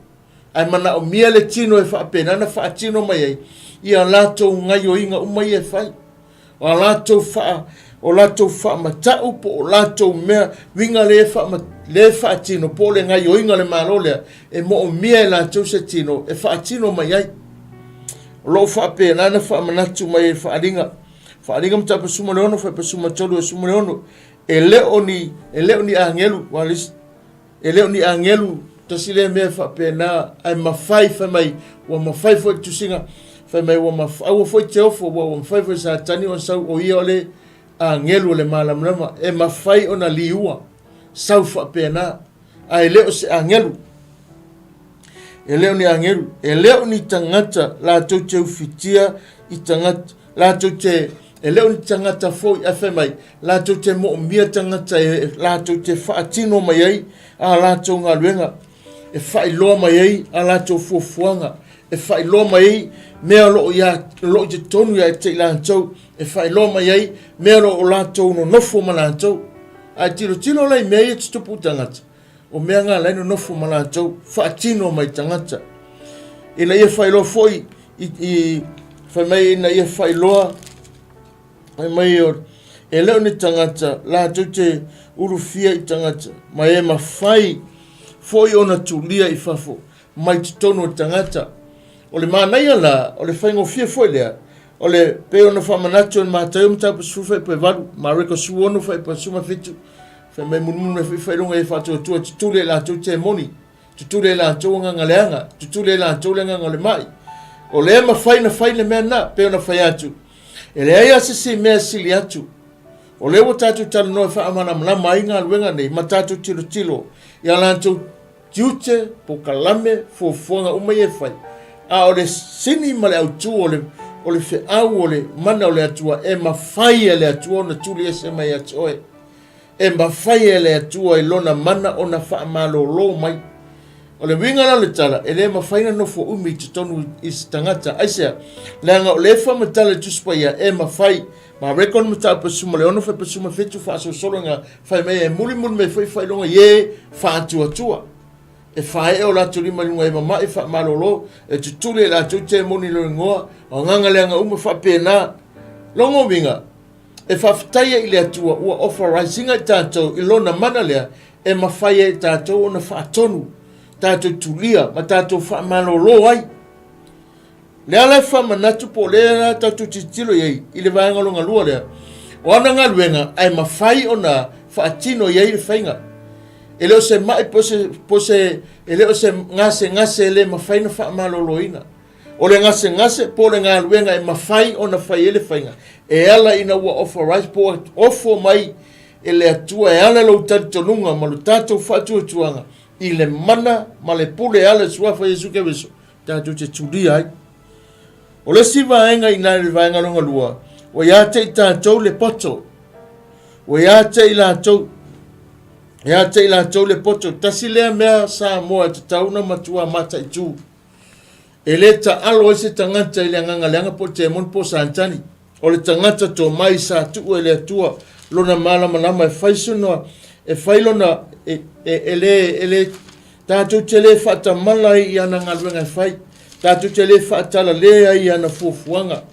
ae manaomia le tino e faapena ona faatino mai ai ia latou gaioiga uma ia e fai. O a latou faa, o latou faamatau po o latou mea uiga lea faama, lea e faatino po o le gaioiga o le Malo lea, e moomia e latou se tino e faatino mai ai. O lo o faapena ona faamanatu mai ai le faaaliga. Faaaliga mataupu 16, fuaiupu 13 e 16, e le o ni, e le o ni agelu, ua le, e le o ni agelu, tasi lea mea faapena, ae mafai, fai mai, ua mafai foi le tusiga, fai mai, ua mafai, aua foi te ofo, ua, ua mafai foi Satani ona sau, o ia o le agelu o le malamalama, e mafai ona liua, sau faapena, ae le o se agelu. E le o ni agelu, e le o ni tagata latou te ufitia i tagata, latou te, e le o ni tagata foi, ae fai mai, latou te moomia tagata e latou te faatino mai ai a latou galuega, e faailoa mai ai a latou fuafuaga, e faailoa mai ai mea o lo o ia, o lo o i totonu ia te i latou, e faailoa mai ai mea o lo o latou nonofo ma latou. Ae tilotilo la i mea ia tutupu i tagata, O mea na la e nonofo ma latou, faatino mai tagata. Ina ia faailoa foi i, i fai mai ina ia faailoa fai mai o, e le o ni tagata latou te ulufia i tagata, ma e mafai foi ona tulia i fafo mai totonu o le tagata. O le manaia la, o le faigofie foi lea, o le pei ona faamanatu e le Mataio mataupu 10 fuaiupu e 8, Mareko 16 fuaiupu e 17, Fai mai mulimuli mai foi faailoga e faatuatua tutuli e latou temoni, tutuli e latou agaga leaga, tutuli e latou le agaga o le mai. O lea mafai na fai le mea na, pei ona fai atu. E leai lava se isi mea e sili atu. O lea ua tatou talanoa e faamalamalama ai galuega nei ma tatou tilotilo i a latou tiute, polokalame, fuafuaga uma ia e fai. A o le sini ma le autu o le, o le feau o le mana o le Atua, e mafai e le Atua ona tuli ese mai ia te oe. E mafai e le Atua i Lona mana ona faamalolo mai. O le uiga la o le tala, e le mafai ona nofo umi i totonu i se tagata. Aisea? Leaga o lea e faamatala i le Tusi Paia, e mafai. Mareko le mataupu e 16 fuaiupu 17 faasolosolo ina fai mai e mulimuli mai foi faailoga i e faatuatua. E faaee o latou lima i luga e mama'i faamalolo, e tutuli e latou temoni i lona igoa, o agaga leaga uma faapena. Lona uiga, E faafetai ai i le Atua ua authorise ina i tatou i Lona mana lea e mafai ai e tatou ona faatonu, tatou tulia ma tatou faamalolo ai. Lea la e faamanatu po o lea la tatou tilotilo i ai i le vaega lona lua lea, o ana galuega ae mafai ona faatino i ai le faiga. E le o se mai po se, po se, e le o se gasegase e le mafai ona faamaloloina. O le gasegase po o le galuega e mafai ona fai ai le faiga, e ala ina ua authorize po ua ofo mai e le Atua e ala lou talitonuga ma lo tatou faatuatuaga i le mana ma le pule e ala i le Suafa Iesu Keriso tatou te tulia ai. O le isi vaega i ina i le vaega lona lua, ua ia te i tatou le poto. Ua ia te i latou, ia te i latou le poto. Tasi lea mea Samoa e tatau ona matua mataitu. E le taalo ai se tagata i le agaga leaga po o temoni po o Satani. O le tagata tomai sa tuu e le Atua lona malamalama e fai sona, e fai lona, e, e, e le, e le, tatou te le faatamala ai i ana galuega e fai. Tatou te le faatalalē ai i ana fuafuaga.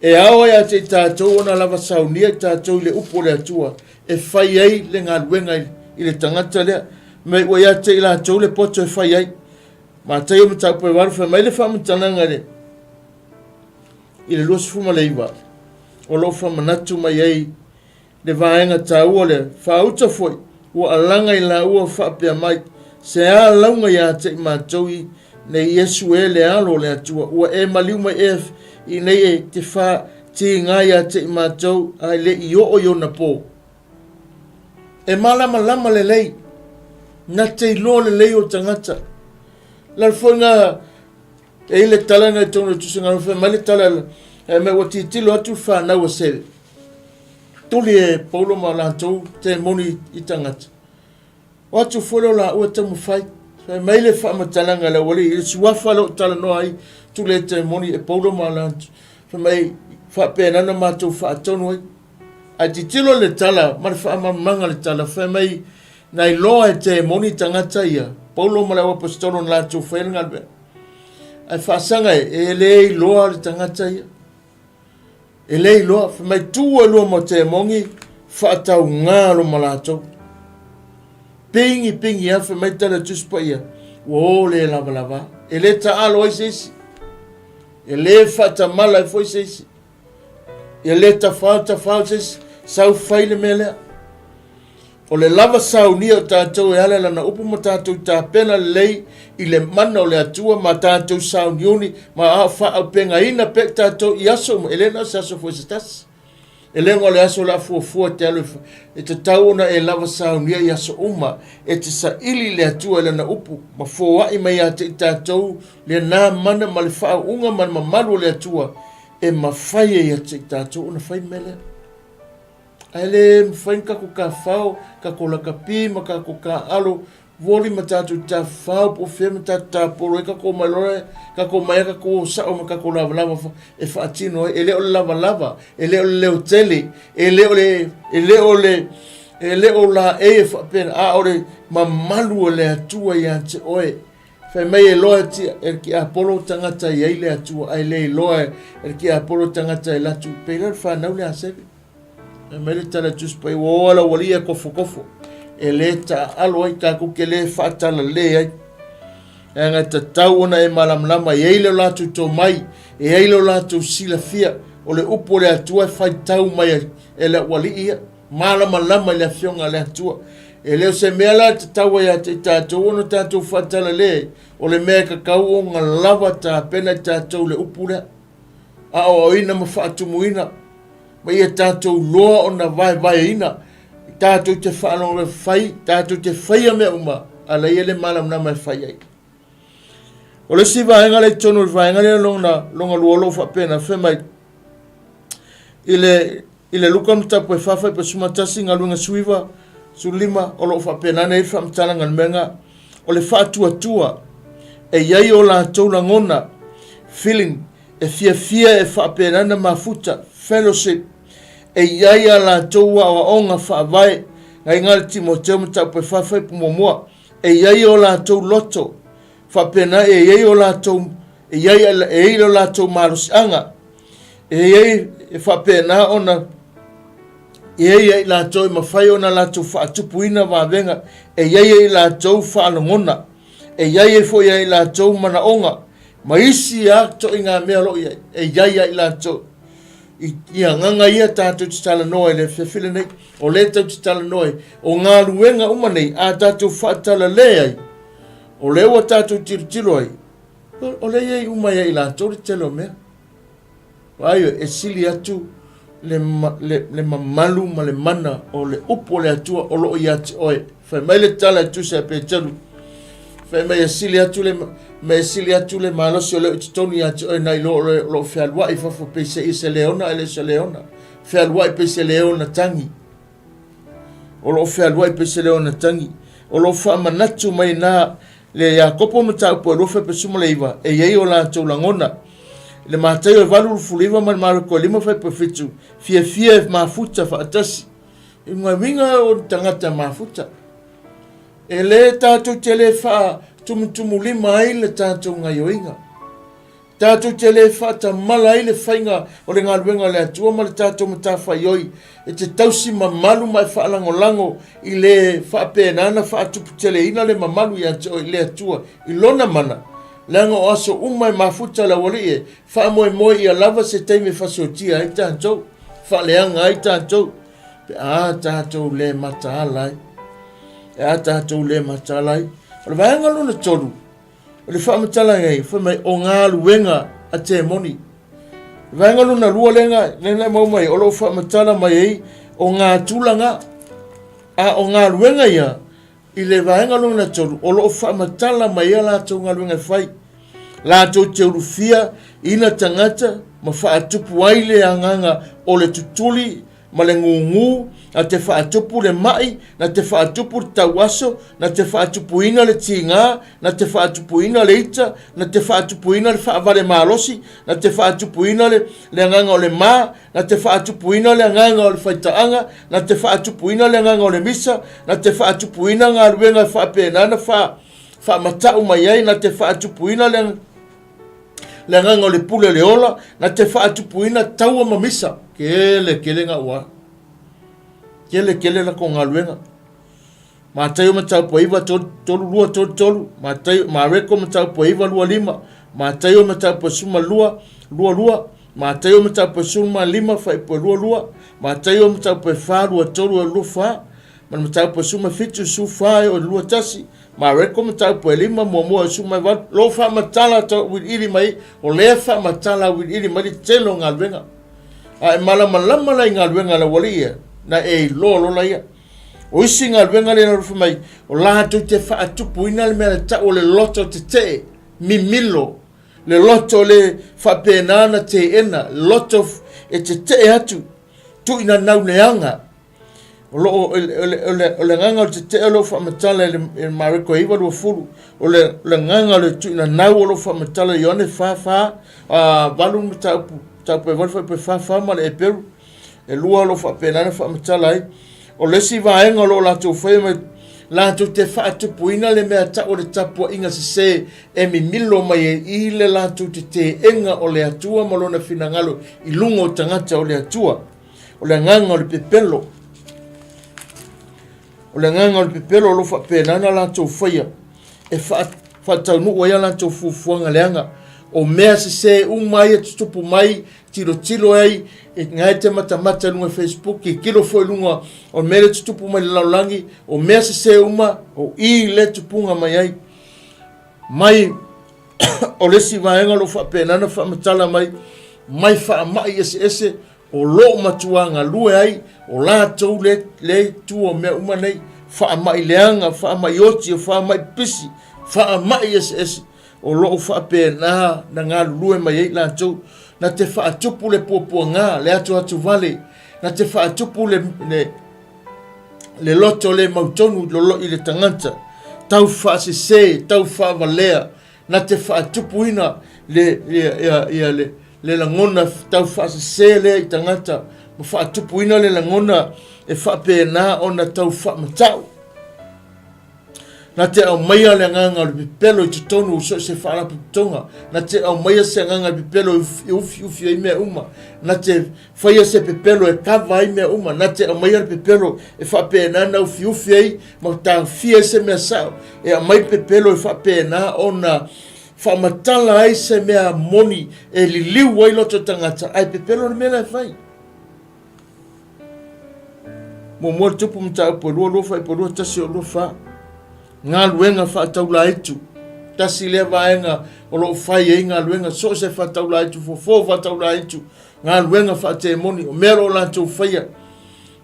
E ao ai ia te i tatou ona lava saunia i tatou i le upu o le Atua e fai ai le galuega i le tagata lea, me ua ia te i latou le poto e fai ai. Mataio mataupu e 8, fai mai le faamatalaga i le i le 29, o lo o faamanatu mai ai le vaega taua lea, faauta foi, ua alaga i laua faapea mai, Se a lauga ia te i matou i nei Iesu e le Alo o le Atua, ua e maliu mai ea i nei e te fa tiga ia te i matou, ae le i oo i ona po. E malamalama lelei, na te iloa lelei o tagata. La foi nga E i le tala na i tonu e tusa ngā fai mai le tala e me ua titilo atu whanau a sele. Tuli e Paulo ma latou te moni i tangata. O atu foi leo la ua taumafai. Fai mai le faamatalaga le aualii i le suafa leo talanoa ai tuli e te moni e Paulo ma latou. Fai mai faapena na matou faatonu ai. Ae titilo le tala ma le faamalamalamaga le tala fai mai na iloa e te moni tagata ia Paulo ma le auaposetolo na latou faia le galuega. Ae faasaga e, e le iloa le tagata ia. E le iloa, fai mai tu e lua ma te mongi, faataugā lo ma latou. Pingi, pingi a, fai mai tala tusi paia, ua o le lavalava. E le taalo ai se isi. E le faatamala ai foi se isi. E le tafao tafao se isi, sau fai le mea lea. O le lava saunia o tatou e ala i lana upu ma tatou tapena lelei i le mana o le Atua ma tatou sauniuni ma faaaupegaina pea i tatou i aso uma, e le na o se aso foi se tasi. E le o le aso o le a fuafua e te alu e tatau ona e lava saunia i aso uma, e te saili i le Atua i lana upu ma foai mai ia te i tatou lena mana ma le faauuga ma le mamalu o le Atua e mafai ai ia te i tatou ona fai le mea lea. Ae le mafai ona tatou tafafao, tatou lakapi ma tatou taaalo voli ma tatou tafafao po o fea ma tatou tapolo ai tatou omai loa tatou omai lava tatou o sao ma tatou lavalava e faatino ai. E le o le lavalava, e le o le leotele, e le o le, e le o le, e le o laei e faapena, a o le mamalu o le Atua ia te oe. Fai mai e loa e le tiapolo tagata e i ai le Atua, ae le iloa e le tiapolo tagata e latu, pei la le fanau le aseve. Fai mai le tala Tusi Paia, ua o ala ua lia kofokofo, e le taaalo ai, tatou te le faatalale ai. Leaga e tatau ona e malamalama, e i ai le latou tomai, e i ai le latou silafia, o le upu o le Atua e faitau mai e le aualii ia. Malamalama i le Afioga a le Atua. E le o se mea la e tatau ai ia te i tatou ona tatou faatalale, o le mea e tatau ona lava tapena i tatou le upu lea, aoaoina ma faatumuina, ma ia tatou loa ona vaevaeina, tatou te faalogo fai, tatou te faia mea uma, a la ia le malamalama e fai ai. O le isi vaega lea i totonu o le vaega lea lona, lona lua o lo o faapena, fai mai, i le I le Luka mataupu e 4.11 galuega 19, 15 o lo o faapena nei le faamatalaga i le mea lena. O le faatuatua e i ai o latou lagona, feeling, e fiafia e faapena na mafuta, fellowship, e i ai a latou aoaoga faavae, nai le Timoteo mataupu e 4.1, e i ai o latou loto, faapena e i ai o latou, e i ai, e i ai lo latou malosiaga, E i ai, e faapena ona i ai ai latou e mafai ona latou faatupuina vavega, e i ai ai latou faalogona, e i ai ai foi ai latou manaoga, ma isi a toʻiga mea o lo o i ai, e i ai ai latou. I, i agaga ia tatou te talanoa i le afiafi lenei, o lea tatou te talanoa ai, o galuega uma nei a tatou faatalale ai, o lea ua tatou tilotilo ai, o lea i ai uma ia i latou le tele o mea. Vaai, e sili atu le, le, le mamalu ma le mana o le upu o le Atua o lo o ia te oe. Fai mai le tala e tusa e Peteru. Fai mai e sili atu le, me e sili atu le malosi o leo i totonu ia te oe nai lo o lo o fealuai i fafo pei se i se leona ae le se leona. Fealuai pei se leona tagi. O lo o fealuai pei se leona tagi. O lo o faamanatu mai nā le Iakopo mataupu e 29, e i ai o latou lagona. I le Mataio e 89 ma le Mareko e 5:7, fiafia e mafuta faatasi. I ngā uiga o le tagata mafuta. E le tatou te le faatumutumulima ai le tatou gaioiga. Tatou te le faatamala ai le faiga o le galuega a le Atua ma le tatou matafaioi e te tausi mamalu ma e faalagolago i le faapena na faatuputeleina le mamalu ia te oe i le Atua i Lona mana, leaga o aso uma e mafuta le aualii e faamoemoe ia lava se taimi e fasiotia ai tatou, faaleaga ai tatou, pe a tatou le mataala ai. Pe a tatou le mataala ai. O le vaega lona tolu, O le faamatalaga ai, fai mai, o galuega a temoni. Vaega lona lua lea na maua mai, o lo o faamatala mai ai o ngā tulaga, a o galuega ia, i le vaega lona tolu, o lo o faamatala mai ai a latou galuega e fai. Latou te ulufia ina tagata ma faatupu ai le agaga o le tutuli ma le gūgū, na te faatupu le ma'i, na te faatupu le tauaso, na te faatupuina le tīgā, na te faatupuina le ita, na te faatupuina le faavale malosi, na te faatupuina le, le agaga o le mā, na te faatupuina le agaga o le faitaaga, na te faatupuina le agaga o le misa, na te faatupuina galuega e faapena na faa, faamata'u mai ai, na te faatupuina le le agaga o le pule o le ola, na te faatupuina taua ma misa. Kele, kele ngā ua. Kele, kele la ko galuega. Mataio mataupu e 9, 3, 2, 3, 3, Mataio, Mareko mataupu e 9, 2, 5, Mataio mataupu e 12, 2, 2, Mataio mataupu e 15, fuaiupu e 2, 2, Mataio mataupu e 4, 2, 3, e 2, 4, ma le mataupu e 17, 14 e o le 2, 1, Mareko mataupu e 5, muamua e 18, lou faamatala tauiliili mai, o lea faamatala auiliili mai le tele o galuega. A e malamalama la i galuega a le aualii ia, na e iloa loa laia. O isi galuega lea na alofa mai, o latou te faatupuina le mea na tau o le loto tetee, mimilo, le loto le faapena na teena, loto e tetee atu, tuuina leaga, O lo o, o le, o le, o le agaga o le tetee o lo o faamatala i le, i le Mareko e 9, 20, o le, o le agaga o le tuuina nau o lo o faamatala i Ioane 4, 4, 8 mataupu, mataupu e 8 fuaiupu e 4, 4 ma le Eperu, e lua o lo o faapena ona faamatala ai. O le isi vaega o lo o latou faia mai, latou te faatupuina le mea tau o le tapuaiga sese e mimilo mai ai i le latou teteega o le Atua ma lona finagalo i luga o tagata o le Atua. O le agaga o le pepelo. O le agaga o le pepelo o lo o faapena ona latou faia e faataunuu ai a latou fuafuaga leaga. O mea sese uma ia e tutupu mai, tilotilo ai, e na e te matamata i luga o Facebook, tilotilo foi i luga o mea lea e tutupu mai i le lalolagi, o mea sese uma, o i lea e tupuga mai ai. Mai o le isi vaega o lo o faapena ona faamatala mai, mai faamai eseese o lo o matua galue ai o latou le, le itu o mea uma nei, faamai leaga, faamai oti, o faamai pipisi, faamai eseese, o lo o faapena na galulue mai ai latou, na te faatupu le puapuaga, le atuatuvale, na te faatupu le, le, le loto le mautonu i le tagata, tau faasese, tau faavalea, na te faatupuina le, ia, ia, ia, le, le lagona tau faasese lea i tagata, ma faatupuina le lagona e faapena ona tau faamatau. Na te aumaia le agaga o le pepelo i totonu o so o se faalapotopotoga. Na te aumaia se agaga o le pepelo e ufiufi ai mea uma. Na te faia se pepelo e kava ai mea uma. Na te aumaia le pepelo e faapena na ufiufi ai ma taofia ai se mea sao. E aumai le pepelo e faapena ona faamatala ai se mea moni e liliu ai loto tagata, ae pepelo le mea la e fai. Muamua le tupu mataupu e 2, 2 fuaiupu e 2, 1 o 2, 4. Galuega faataulaitu. Tasi lea vaega o lo o fai ai galuega, so o se faataulaitu, fofo faataulaitu, galuega faatemoni, o mea o lo o latou faia.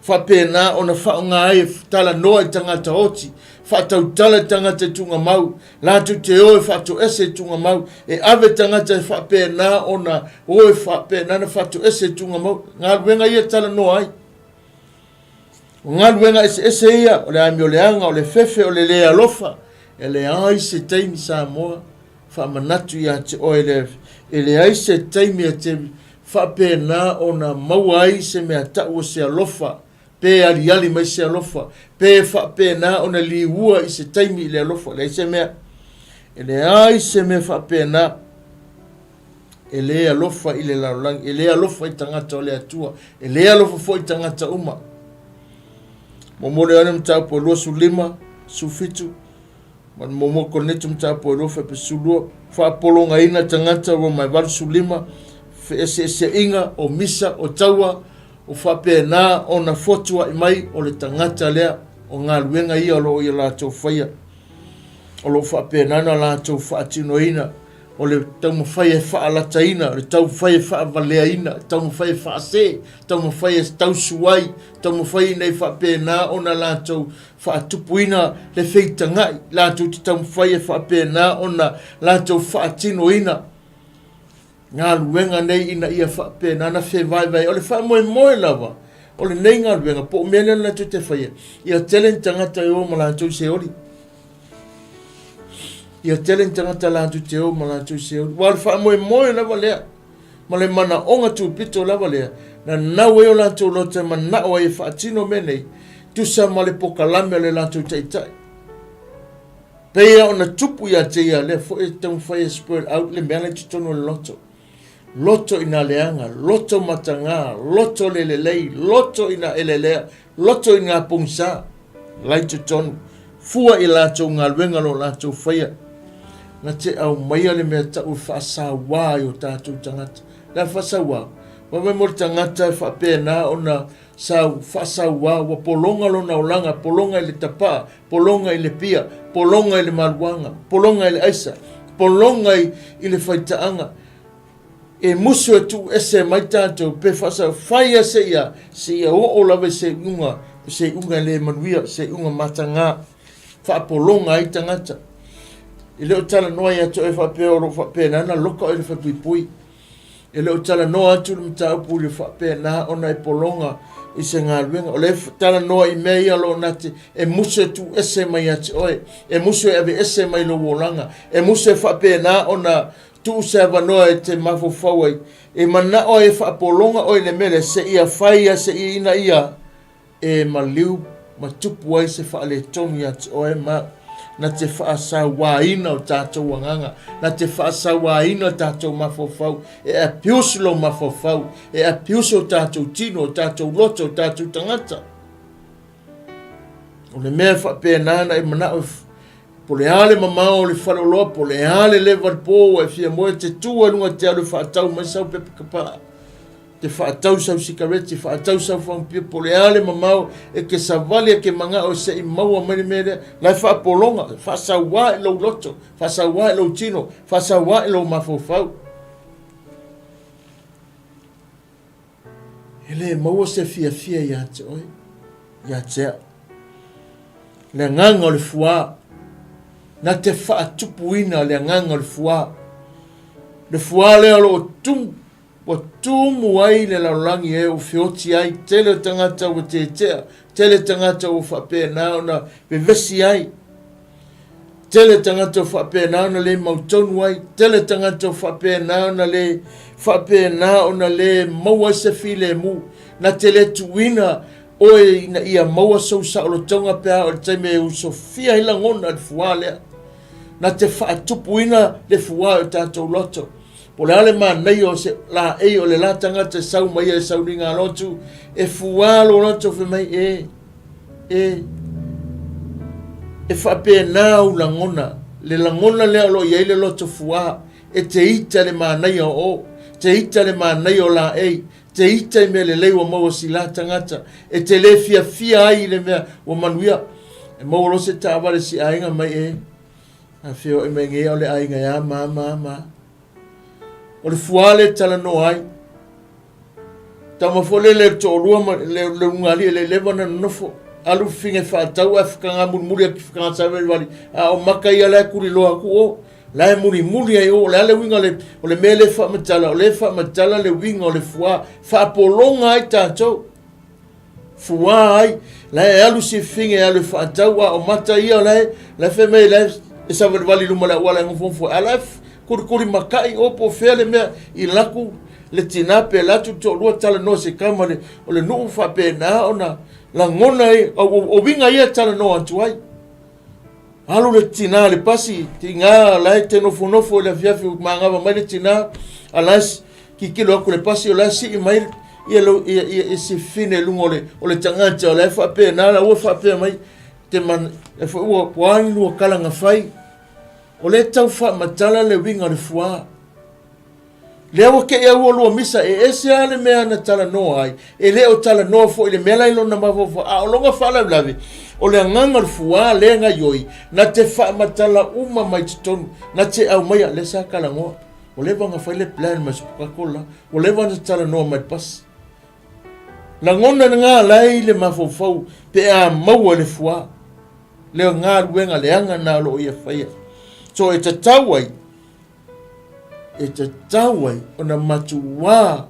Faapena ona faaaoga ai e talanoa i tagata oti, faatautala i tagata i tuugamau, latou te o e faatoese i tuugamau, e ave tagata e faapena ona o e faapena ona faatoese i tuugamau. Galuega ia e talanoa ai. O galuega eseese ia, o le amioleaga, o le fefe, o le le alofa, e leai se taimi Samoa faamanatu ia te oe le, e leai se taimi e te faapena ona maua ai se mea tau o se alofa, pe aliali mai se alofa, pe faapena ona liua i se taimi i le alofa, leai se mea. E leai se mea faapena. E lē alofa i le lalolagi, e lē alofa i tagata o le Atua, e lē alofa foi i tagata uma. Muamua o Ioane mataupu e 25, 17, ma le muamua Korinito mataupu e 2 faaiupu 12, faapologaina tagata Roma e 85, feeseeseaiga o misa o taua o faapena ona fotua'i mai o le tagata lea o galuega ia o lo o ia latou faia, o lo o faapena ona latou faatinoina o le taumafai e faalataina, o le taumafai e faavaleaina, taumafai e faase, taumafai e tausuai, taumafai ina ia faapena ona latou faatupuina le feitaga'i, latou te taumafai e faapena ona latou faatinoina galuega nei ina ia faapena ona fevaevae. O le faamoemoe lava o lenei galuega po o mea lea latou te faia, ia tele ni tagata e o ma latou seoli. Ia tele ni tagata latou te o ma latou seoli. Ua o le faamoemoe lava lea ma le manaoga tupito lava lea, na nau ai o latou loto e manao ai e faatino mea nei, tusa ma le pokalame a le latou taitai. Pei ona tupu ia te ia, lea foi e taumafai e spread out le mea la i totonu o le loto. Loto ina leaga, loto mataga, loto le lelei, loto ina elelea, loto i ngā pogisa la i totonu. Fua i latou galuega lo latou faia. Na te aumaia le mea tau e faasauā i o tatou tagata. Le a faasauā? Vaavaai mo le tagata e faapena ona sau, faasauā, ua pologa lona olaga, pologa i le tapaa, pologa i le pia, pologa i le maluaga, pologa i le aisa, pologa i, i le faitaaga. E musu e tuu ese mai tatou, pe faasau, fai a se ia, se ia oo lava i se iuga, se iuga e le manuia, se iuga matagā, faapologa ai tagata. E le o talanoa ia te oe faapea o lo o faapena ona loka oe i le falepuipui. E le o talanoa atu le mataupu i le faapena ona e pologa i se galuega. O lea e talanoa i mea ia o lo o na te, e musu e tuuese mai ia te oe, e musu e aveese mai lou olaga, e musu e faapena ona tuu se avanoa e te mafaufau ai, e manao ai e faapologa oe i le mea lea, seia fai a seia ina ia e maliu ma tupu ai se faaletonu ia te oe ma na te faasauāina o tatou agaga, na te faasauāina o tatou mafaufau, e abuse lou mafaufau, e abuse o tatou tino, o tatou loto, o tatou tagata. O le mea e faapena na e manao po le a le mamao o le faleoloa, po le a le leva le pō ua e fia moe, te tū ai luga te alu e faatau mai sau pepa kapaa. Te faatau sau sikareti, faatau sau fagupia, po o le a le mamao e ke savali e ke magao se i maua mai le mea lea. La e faapologa, faasauā i lou loto, faasauā i lou tino, faasauā i lou mafaufau. E le maua se fiafia ia te oe, ia te au. Le agaga o le fuā, na te faatupuina le agaga o le fuā. Le fuā lea o lo o tumu Ua tumu ai le lalolagi e ua feoti ai, tele o tagata ua tetea, tele tagata ua faapena ona vevesi ai, tele tagata ua faapena ona le mautonu ai, tele tagata ua faapena ona le faapena ona le maua ai se filemu, na te le tuuina oe ina ia maua sou saolotoga pe a o le taimi e usofia ai lagona i le fuā lea. Na te faatupuina le fuā i o tatou loto. Po o le a le manaia o se laei o le la tagata e sau mai ai sauniga lotu, e fuā lo loto fai mai e, e, e faapena ou lagona, le lagona lea o lo o i ai le loto fuā, e te ita le manaia o o, te ita le manaia o laei, te ita i mea lelei ua maua si la tagata, e te le fiafia ai i le mea ua manuia. E maua loa se taavale si aiga mai e, A feoai mai nei o le aiga e a ma ma ma. O le fuā le talanoa ai. Tama foi le le toalua ma le le ugali le leva na nofo. Alu finge whaatau a whakanga mulimuli a ki whakanga sawe wali. A o maka ia la kuri loa ku o. La e mulimuli ai o le ale winga le o le mea le whaamatala o le whaamatala le winga o le fuā. Whaapolonga ai tātou. Fuā ai, la e alu si finge e alu e whaatau a o mata ia la e, la e whai mai la e savalivali luma le auala e ngofongofo a la e kurikuri makai o po fea le mea i laku le tina pe la tu toalua talanoa se kama le o le nuu faapena ona lagona ai o, o, o winga ia talanoa atu ai. Alu le tinā i le pasi, tiga la e te nofonofo i le afiafi ua magava mai le tinā, a la e kikilo atu le pasi o la e sii mai ia, lo, ia, ia, ia se fine i luga o le, o le tagata o la e faapena, la ua faapea mai, te man, e foi ua, ua ni lua kala na fai. O lea e tau faamatala le uiga o le fuā. Lea ua kei au o lua misa, e ese lava le mea na talanoa ai, e le o talanoa foi i le mea la i lona mafaufau, a o lona faalavelave, o le agaga o le fuā lea gaioi, na te faamatala uma mai totonu, na te aumaia, lea sa talanoa, ua leva ona fai le plan ma Sipukako la, ua leva ona talanoa mai le pasi. Lagona lena la e i le mafaufau pe a maua le fuā, le galuega leaga na o lo o ia faia. So e tatau ai, e tatau ai ona matuā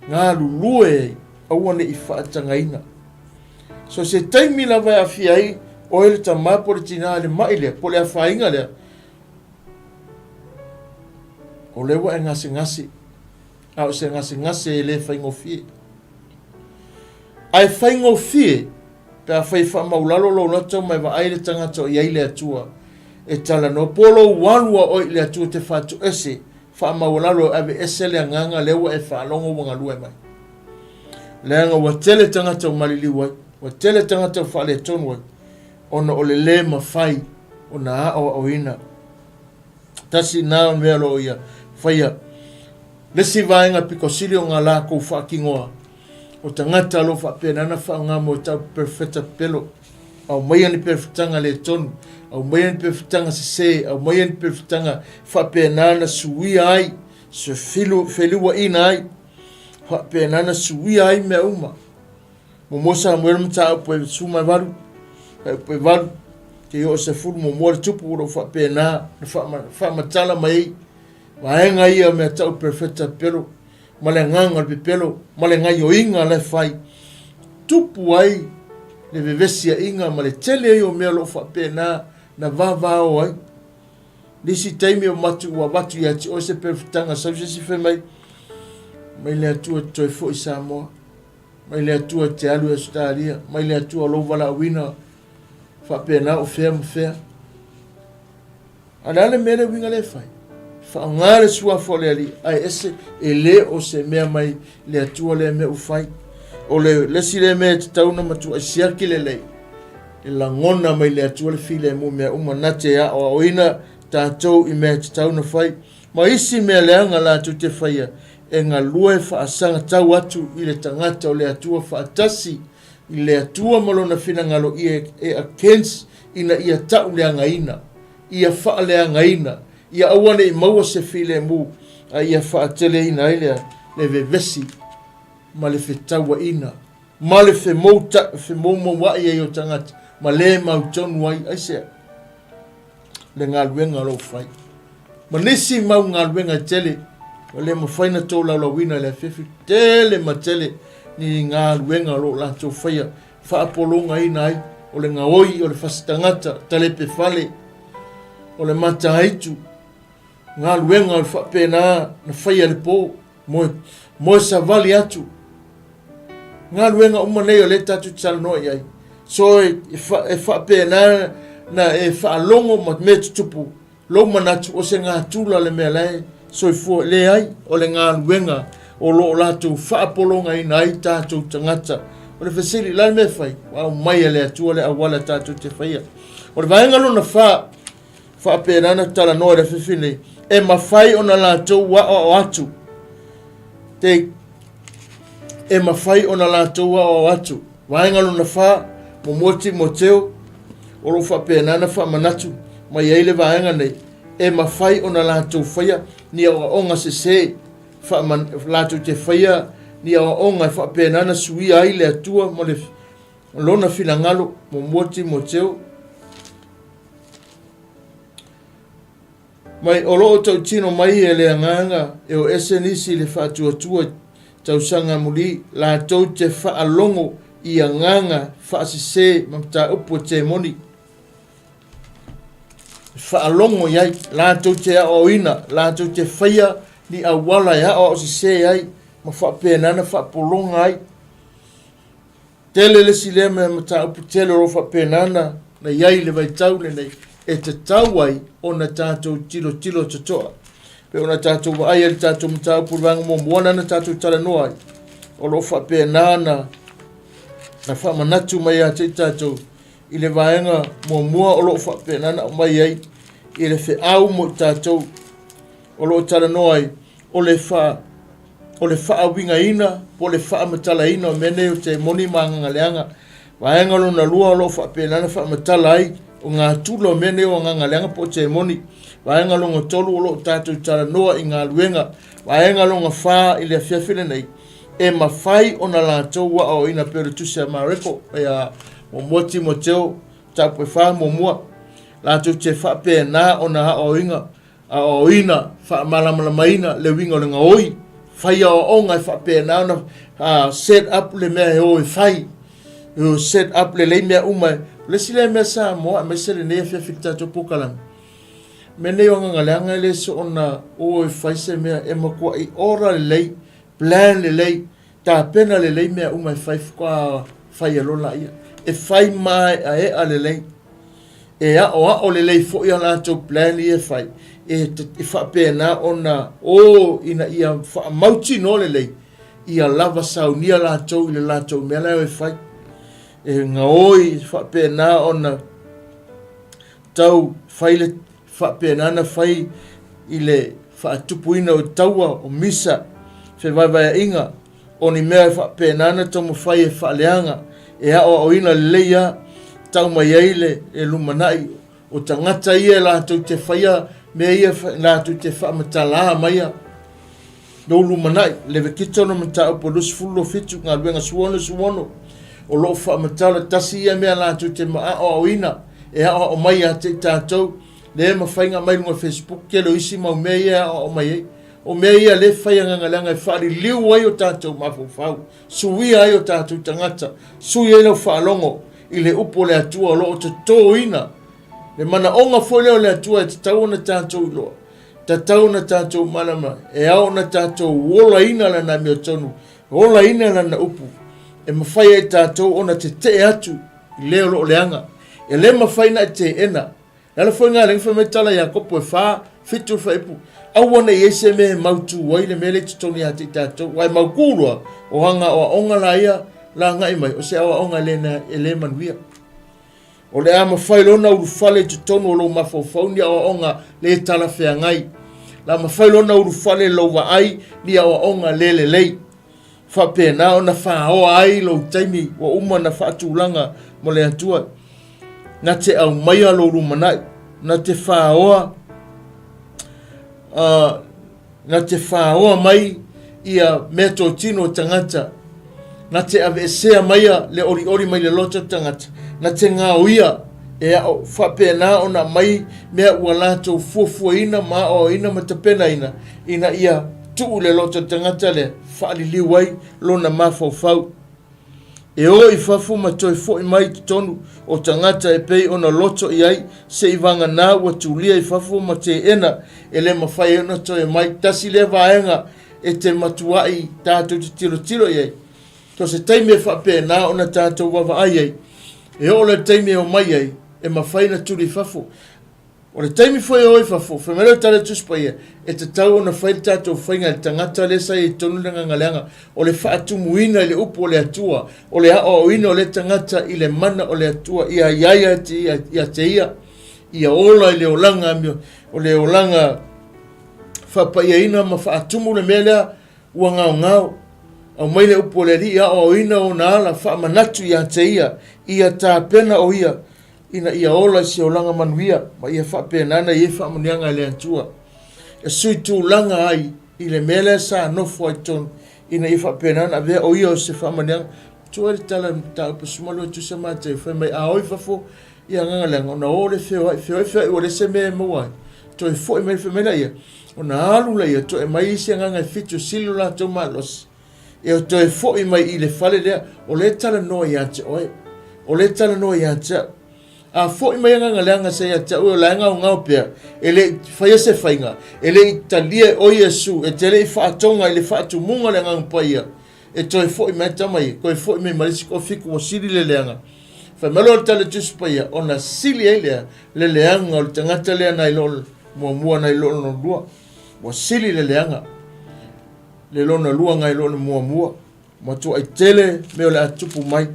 galulue ai aua ne i faatagaina. So se taimi lava e aafia ai oe le tamā po o le tinā i le maʻi lea po o le afaina lea, o lea ua e gasegase, a o se gasegase e le faigofie. Ae faigofie pe afai e faamaulalo lou loto ma e vaai le tagata o i ai le Atua e talanoa, po o lou alu a oe i le Atua te faatoese, faamaualalo e aveese le agaga lea ua e faalogo ua galue mai. Leaga ua tele tagata ua maliliu ai, ua tele tagata ua faaletonu ai, ona o le lē mafai ona aoaoina. Tasi na o mea o lo o ia faia. Le isi vaega pito sili o nga lakou faatinoa, o tagata o lo o faapena ona faaaoga mo tau perofeta pepelo, aumaia ni perofetaga le tonu, aumaia ni perofetaga sese, aumaia ni perofetaga faapena ona suia ai, se filu, feluaina ai, faapena ona suia ai mea uma. Muamua Samuele mataupu e 18, mataupu e 8, te oo 10 muamua le tupu o lo o faapena ona faamatala mai ai vaega ia o mea tau perofeta pepelo ma le agaga o le pepelo ma le gaioiga la e fai, tupu ai le vevesiaiga ma le tele ai o mea o lo o faapena na vavao ai. Nisi taimi o matu ua avatu ia te oe se perofetaga sau se isi fai mai, mai le Atua te toe foi Samoa, mai le Atua te alu i Ausetalia, mai le Atua lou valaauina faapena o fea ma fea. A o le a le mea le uiga lea e fai? Faaaoga le suafa o le Alii, ae ese e le o se mea mai le Atua lea mea ua fai. O le isi lea mea e tatau ona matuai siaki lelei, e lagona mai le Atua le filemu mea uma na te aoaoina tatou i mea e tatau ona fai, ma isi mea leaga latou te faia e galue faasagatau atu i le tagata o le Atua faatasi i le Atua ma Lona finagalo ia e against ina ia tauleagaina, ia faaleagaina, ia aua ne i maua se filemu, a ia faateleina ai le, le vevesi ma le fetauaina ma le femoumouai ai o tagata ma le mautonu ai. Aisea? Le galuega o lo o fai. Ma nisi mau galuega e tele, ua le mafai ona tolaulauina i le afiafi, tele ma tele ni galuega o lo o latou faia, faapologaina ai, o le gaoi, o le fasi tagata, talepe fale, o le mataaitu, galuega o le faapena na faia i le po, moe, moe savali atu. Galuega uma nei o lea tatou te talanoa i ai. So e, e, fa, e faapena na e faalogo ma mea tutupu Lou manatu, o se gatula le mea la e soifua, leai, o le galuega o lo o latou faapologaina ai tatou tagata. O le fesili, la le mea e fai? Ua aumai e le Atua le auala tatou te faia. O le vaega lona fa, faapena ona talanoa i le afiafi nei, e mafai ona latou aoao atu. Te, e mafai ona latou aoao atu. Vaega lona fa, muamua Timoteo, o lo o faapena ona faamanatu mai ai le vaega nei, e mafai ona latou faia ni aoaoga sese, faaman, latou te faia ni aoaoga e faapena ona suia ai le Atua ma le, lona finagalo, muamua Timoteo. Mai o lo o tautino mai e le Agaga e o ese nisi i le faatuatua i tausaga amuli, latou te faalogo i agaga faasese ma mataupu e temoni. E faalogo i ai, latou te aoaoina, latou te faia ni auala e aoao sese ai ma faapena ona faapologa ai. Tele le isi lea mea mataupu tele o lo o faapena ona na i ai i le vaitau lenei. e tatau ai ona tatou tilotilo totoa. Pei ona tatou vaai ai le tatou mataupu i le vaega muamua lea na tatou talanoa ai, o lo o faapena na, na faamanatu mai ia te i tatou i le vaega muamua o lo o faapena na aumai ai i le feau mo i tatou o lo o talanoa ai o le fa o le faauigaina po o le faamatalaina o mea nei o temoni ma agaga leaga. Vaega lona lua o lo o faapena na faamatala ai o gatula o mea nei o agaga leaga po o temoni. Vaega lona tolu o lo o tatou talanoa i galuega. Vaega lona fa i le afiafi lenei, e mafai ona latou aoaoina pei o le tusi a Mareko, ia muamua Timoteo, mataupu e fa muamua, latou te faapena ona aoaoina aoaoina, faamalamalamaina le uiga o le gaoi, fai aoaoga e faapena ona uh, set up le mea e o e fai, e set up lelei mea uma. O le isi lea mea Samoa aemaise lenei afiafi i le tatou polokalame, mea nei o agaga leaga e le soona o e fai se mea e matuai ora lelei, plan lelei, tapena lelei mea uma e fai faatoa fai e lola ia. E fai maeaea lelei. E aoao lelei foi a latou plan ia e fai, e, e faapena ona o ina ia faamautinoa lelei, ia lava saunia latou i le latou mea la e fai. E gaoi faapena ona tau fai le faapena ona fai i le faatupuina o taua o misa, fevaevaeaiga, o ni mea e faapena ona taumafai e faaleaga, e aoaoina lelei a tau mai ai le, le lumanai o tagata ia latou te faia mea ia latou te faamatala maia lou lumanai. Levekito na mataupu 27, galuega 16, o lo o faamatala tasi ia mea latou te aoaoina e aoao mai ia te i tatou, lea e mafai ona aumai i luga o Facebook tele o isi mau mea ia e aoao mai ai. O mea ia lea e fai agaga leaga e faaliliu ai o tatou mafaufau, suia ai o tatou tagata, sui ai lau faalogo i le upu o le Atua o lo o totoina le manaoga foi lea o le Atua e tatau ona tatou iloa, tatau ona tatou malama, e ao ona tatou olaina lana amiotonu, olaina lana upu, e mafai ai tatou ona tetee atu i le o lo o leaga. E le mafai ona e teena. E ala foi ngā lengi whai mai tala Iakopo e whā, whitu whaipu. Aua nei ei se me mautu ai le mele i totonu ia te i tātou. Wai mau kūrua o hanga o aonga la ia, la ngai mai, o se aoa aonga le, na, e le manuia. O le a mafai lona ulufale i totonu o lou mafaufau ni aoaoga le talafeagai. La mafai lona ulufale i lou vaai ni aoaoga le lelei. Faapena ona faoa ai lou taimi ua uma ona faatulaga mo le Atua. Na te aumaia lou lumanai, na te faoa uh, na te faoa mai ia meatotino o tagata, na te aveesea maia le olioli mai le loto o tagata, na te gaoia e ao faapena ona aumai mea ua latou fuafuaina ma aoaoina ma tapenaina ina ia tuu le loto o le tagata lea faaliliu ai lona mafaufau. E o i fafo ma toe foi mai i totonu o tagata e pei ona loto i ai, seivagana ua tulia i fafo ma teena e le mafai ai ona toe mai. Tasi lea vaega e te matuai tatou te tilotilo i ai. So se taimi e faapena ona tatou vaavaai ai, e oo la i le taimi e omai ai, e mafai ona tuli i fafo. O le taimi foi e o i fafo, fai mai lea o le Tala o le Tusi Paia, e tatau ona fai le tatou faiga i le tagata lea sa i ai tonu le agaga leaga, o le faatumuina i le upu o le Atua, o le aoaoina o lea tagata i le mana o le Atua, ia i ai ia te ia, ia ola i le olaga, o le olaga faapaiaina ma faatumu le mea lea ua gaogao. Aumai le upu o le Alii, aoaoina ona ala, faamanatu ia te ia, ia tapena o ia, ina ia ola i se olaga manuia ma ia faapena ona i ai faamanuiaga e le Atua e sui tulaga ai i le mea lea sa nofo ai totonu ina ia faapena ona avea o ia o se faamanuiaga. Matua ai le tala i le mataupu 12 Tusa Mateu fai mai a o i fafo ia agaga leaga ona o le feoai feoai feoai ua leai se mea e maua ai toe foi mai fai mai laia ona alu laia toe mai isi agaga e fitu sili lo latou malosi e toe foi mai i le fale lea, o lea e talanoa ia te oe, o lea e talanoa ia te au. A foi mai agaga leaga sa ia te au, o la e gaogao pea, e le i faia se faiga, e le i talia e oe Iesu, e te le i faatoga i le faatumuga o le Agaga Paia, e toe foi mai tama ia, toe foi mai ma le isi toafitu ua sili le leaga. Fai mai loa le tala Tusi Paia, ona sili ai lea le leaga o le tagata lea nai lo muamua nai lo lona lua. Ua sili le leaga le lona lua nai lo le muamua. Matuai tele mea o le a tupu mai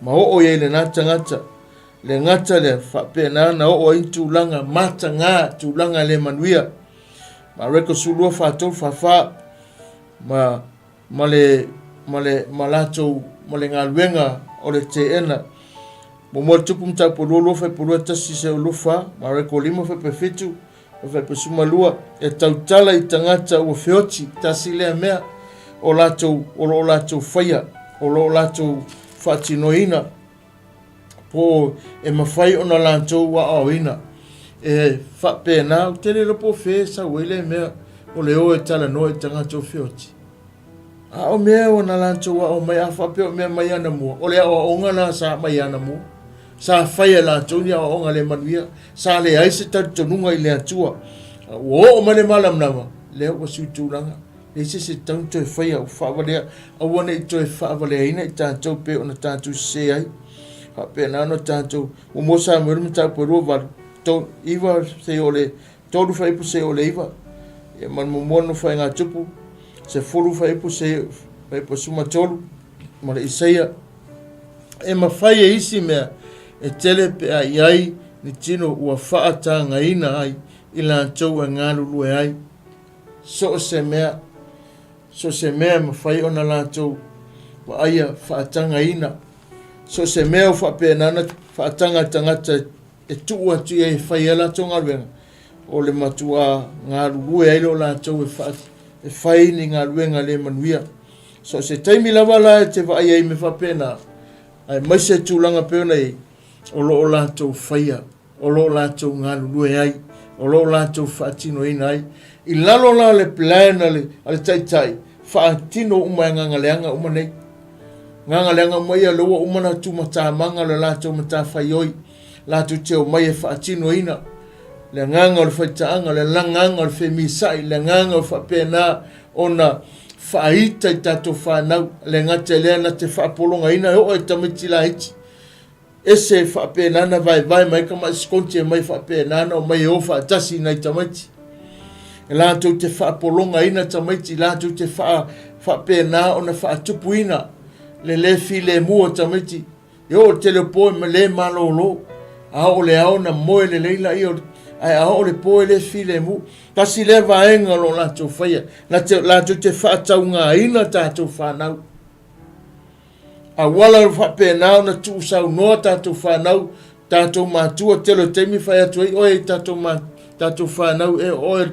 ma oo i ai lena tagata. Le gata lea faapena na oo ai tulaga mataga, tulaga le manuia. Mareko 12 43 44 ma ma le ma le ma latou ma le galuega o le teena. Muamua le tupu mataupu 22 fuaiupu 21 seia 24, Mareko 5 fuaiupu 7 fuaiupu 12, e tautala i tagata ua feoti, tasi lea mea o latou o lo o latou faia, o lo o latou faatinoina po e mafai ona latou aoaoina. E faapena, ou te le iloa po o fea e sau ai lea mea o le o e talanoa i tagata o feoti. A o mea ua na latou ao mai, a faapea o mea mai anamua, o le aoaoga la sa mai anamua. Sa fai e latou ni aoaoga le manuia, sa leai se talitonuga i le Atua. Ua oo mai le malamalama, lea ua sui tulaga. Leai se isi e tatau ona toe faia, ua faavalea, aua ne i toe faavaleaina i tatou pei ona tatou sese ai. Faapena ona tatou, muamua Samuelu mataupu e 2 8, 3, 9 seia oo i le 3 fuaiupu seia oo i le 9. Ia ma le muamua le Nofoaiga-tupu, 10 fuaiupu seia fuaiupu 13 ma le Isaia. E mafai e isi mea e tele pe a i ai ni tino ua faatagaina ai i latou e galulue ai. So o se mea, so o se mea e mafai ona latou vaaia faatagaina. So o se mea ua faapena ona faataga tagata e tuu atu i ai e fai ai latou galuega, o le matuā galulue ai lea o latou e, fa, e fai ni galuega le manuia. So o se taimi lava la e te vaai ai me faapena, aemaise tulaga pei ona i ai, o lo o latou faia, o lo o latou galulue ai, o lo o latou faatinoina ai. I lalo la o le plan a le, a le taitai, faatino uma e agaga leaga uma nei. Agaga leaga uma ia, lea ua uma ona tumatamaga le latou matafaioi, latou te omai e faatinoina le agaga o le faitaaga, le agaga o le femisa'i, le agaga o faapena ona faaita i tatou fanau, le gata i lea na te faapologaina e oo i tamaiti laiti. Ese e faapena na vaevae mai tamai sikonti e mai faapena na omai e o faatasi i nai tamaiti. E latou te faapologaina tamaiti, latou te faa, faapena ona faatupuina le le filemu o tamaiti. E oo i le tele o po e le malolo, a oo le ao na moe lelei laia, ae a oo le po e le filemu. Tasi lea vaega o lo o latou faia, latou te faataugaina tatou fanau. Auala o faapena ona tuusaunoa tatou fanau, tatou matua, tele o taimi fai atu ai oe i tatou, ma, tatou fanau e oe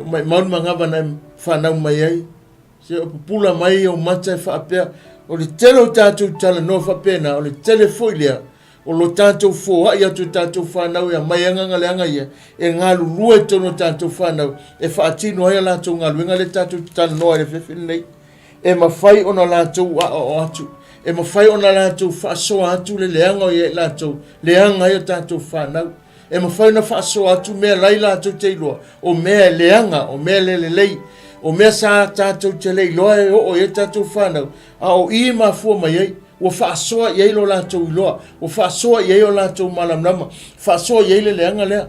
maimau le manava na e fanau mai ai. Se o pupula mai ou mata e faapea, o le tele o tatou talanoa faapena, o le tele foi lea, o lo tatou foai atu i tatou fanau e aumai agaga leaga ia, e galulue i totonu o tatou fanau, e faatino ai a latou galuega lea tatou te talanoa ai i le afiafi lenei. E mafai ona latou aoao atu, e mafai ona latou faasoa atu le leaga o ia i latou, leaga ai o tatou fanau. E mafai ona faasoa atu mea lai latou te iloa, o mea e leaga, o mea le lelei, o mea sa tatou te le iloa e oo i ai tatou fanau, a o i e mafua mai ai, ua faasoa i ai lo latou iloa, ua faasoa i ai o latou malamalama, faasoa i ai le leaga lea.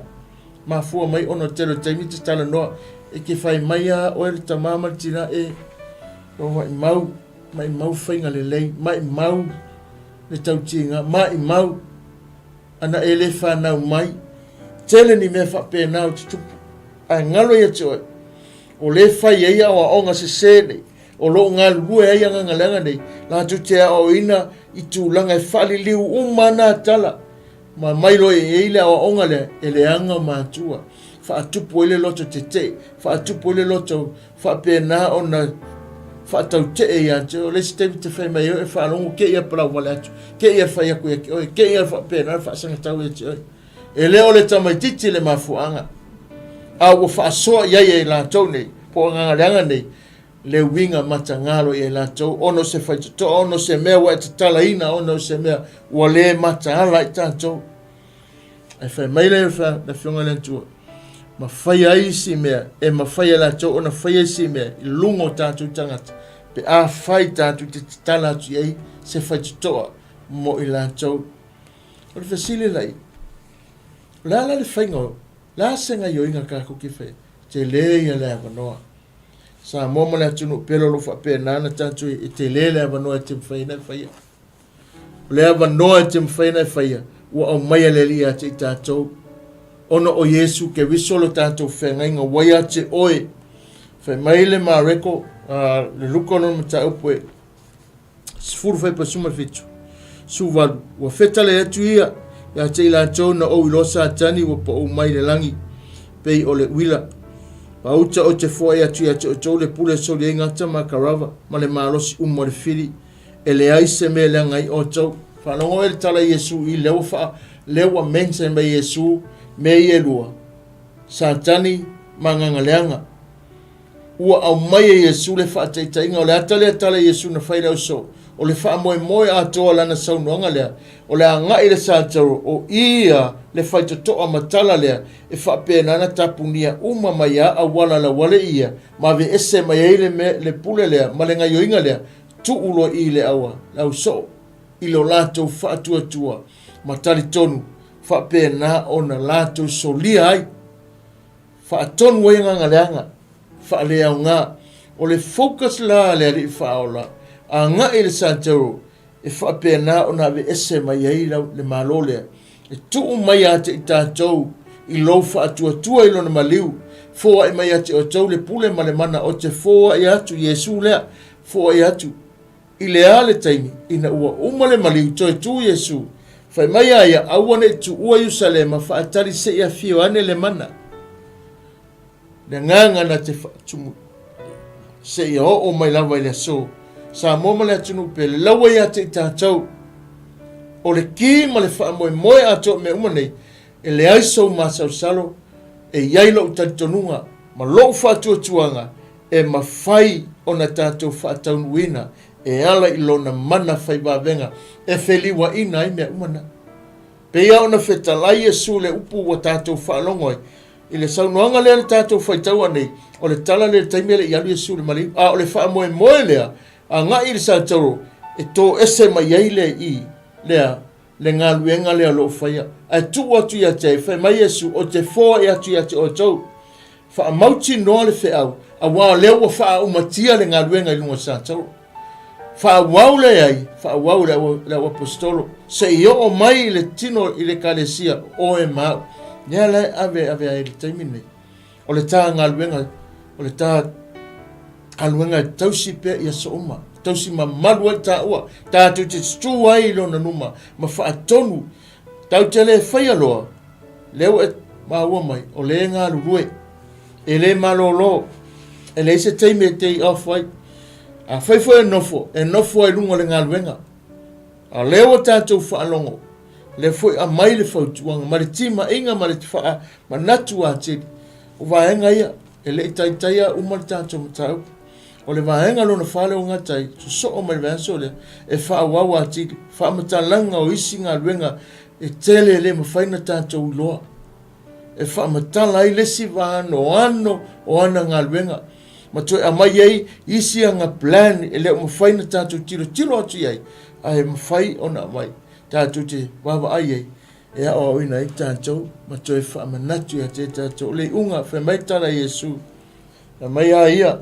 Mafua mai ona o le tele o taimi te talanoa, e te fai mai lava oe le tama ma le tina e, o maimau, maimau faiga lelei, maimau le tautiga, maimau ana e le fanau mai. Tele ni mea faapena o tutupu, ae galo ia te oe, o le fai ai aoaoga sese nei, o lo o galulue ai agaga leaga nei, latou te aoaoina i tulaga e faaliliu uma ana tala, Ma mai loa i ai le aoaoga lea, e leaga o matua, faatupu ai le loto tetee, faatupu ai le loto faapena ona faatautee ia te oe. O le isi taimi te fai mai ai oe, faalogo kei ia palau vale atu, kei ia fai atu ia te oe, kei ia faapena ona faasagatau ia te oe. E le o le tamaitiiti le mafuaaga, a ua faasoa i ai e latou nei, po o agaga leaga nei, le uiga matagalo ia i latou, ona o se faitotoa, ona o se mea ua e tatalaina, ona o se mea ua le mataala ai tatou. Ae fai mai le Afioga i le Atua, ma faia ai isi mea, e mafai e latou ona faia isi mea i luga o tatou tagata, pe afai tatou te tatala atu i ai se faitotoa mo i latou. O le fesili la i, o le a la le faiga o, le a se gaioiga tatou te faia? Tele ia le avanoa. Samoa ma le atunuu pele o lo o faapena ona tatou e tele le avanoa e te mafai ona e faia. O le avanoa e te mafai ona e faia, ua aumaia le Alii ia te i tatou. Ona o Iesu Keriso lo tatou feagaiga ua ia te oe. Fai mai le Mareko, le Luka lona mataupu e 17, 18, ua fetalai atu ia ia te i latou na ou iloa Satani ua pau mai le lagi, pei o le uila. Pauta o te foai atu ia te outou le pule soli ai gata ma karava ma le malosi uma o le fili, e leai se mea e leaga ai outou. Faalogo e le tala Iesu i lea ua faa, lea ua mention mai Iesu mea ia e lua, Satani ma agaga leaga. Ua aumai e Iesu le faataitaiga, o le ata lea tala Iesu na fai i le ausoo, o le faamoemoe atoa o lana saunoaga lea, o le agai i le Sataro, o ia le faitotoa matala lea e faapena ona tapunia uma mai a auala lauale ia ma aveese mai ai le mea, le pule lea ma le gaioiga lea, tuu loa i le aua, le ausoo, i lo latou faatuatua ma talitonu faapena ona latou solia ai. Faatonu ai agaga leaga, faaleaoga. O le focus la a le Alii Faaola, agai i le Santero e faapena ona aveese mai ai le Malo lea, e tuu mai ia te i tatou i lou faatuatua i lona maliu, foai mai ia te outou le pule ma le mana o te foai atu, Iesu lea, foai atu. I le a le taimi, ina ua uma le maliu, toe tu Iesu, fai mai a ia, Aua ne i tuua Iusalema, faatali se i afio ane le mana. Le agaga na te faatumu seia oo mai lava i le aso. Samoa ma le atunuu pele, laua ia te i tatou. O le ki ma le faamoemoe atoa o mea uma nei, e leai sou masalosalo, e i ai lou talitonuga ma lou faatuatuaga e mafai ona tatou faataunuuina e ala i lona mana fai vavega e feliuaina ai mea uma na. Pei lava ona fetalai Iesu le upu ua tatou faalogo ai i le saunoaga lea na tatou faitaua nei, o le tala lea i le taimi e le i alu Iesu i le maliu, a o le faamoemoe lea agai i le Sataro e toese mai ai le i lea le galuega lea o lo o faia. Ae tuu atu ia te ai, fai mai Iesu, o te foai atu ia te outou. Faamautinoa le feau, aua o lea ua faaaumatia le galuega i luga o Sataro. Faaauau le ai, faaauau le au, le au aposetolo, se i oo mai i le tino i le ekalesia, oe ma au. Lea la e ave ave ai i le taimi lenei. O le ta galuega, o le ta galuega e tausi pea i aso uma, tausi mamalu ai taua, tatou te tutū ai i lona numa ma faatonu. Tatou te le faia loa, lea ua e maua mai, o lea e galulue, e le malolo, e leai se taimi e day off ai. Afai foi e nofo, e nofo ai i luga o le galuega. A o lea ua tatou faalogo, lea foi aumai le fautuaga ma le timaiga ma le faamanatu atili. O vaega ia, e le i taitaia uma le tatou mataupu. O le vaega lona fa lea ua gata ai, sosoo mai le vaiaso lea, e faaauau atili faamatalaga o isi galuega e tele e le mafai ona tatou iloa. E faamatala ai le isi vaanoano o ana galuega ma toe aumai ai isi ana plan e le o mafai ona tatou tilotilo atu i ai, ae mafai ona aumai tatou te vaavaai ai e aoaoina ai tatou ma toe faamanatu ia te tatou. O le iuga, fai mai tala a Iesu, fai mai a ia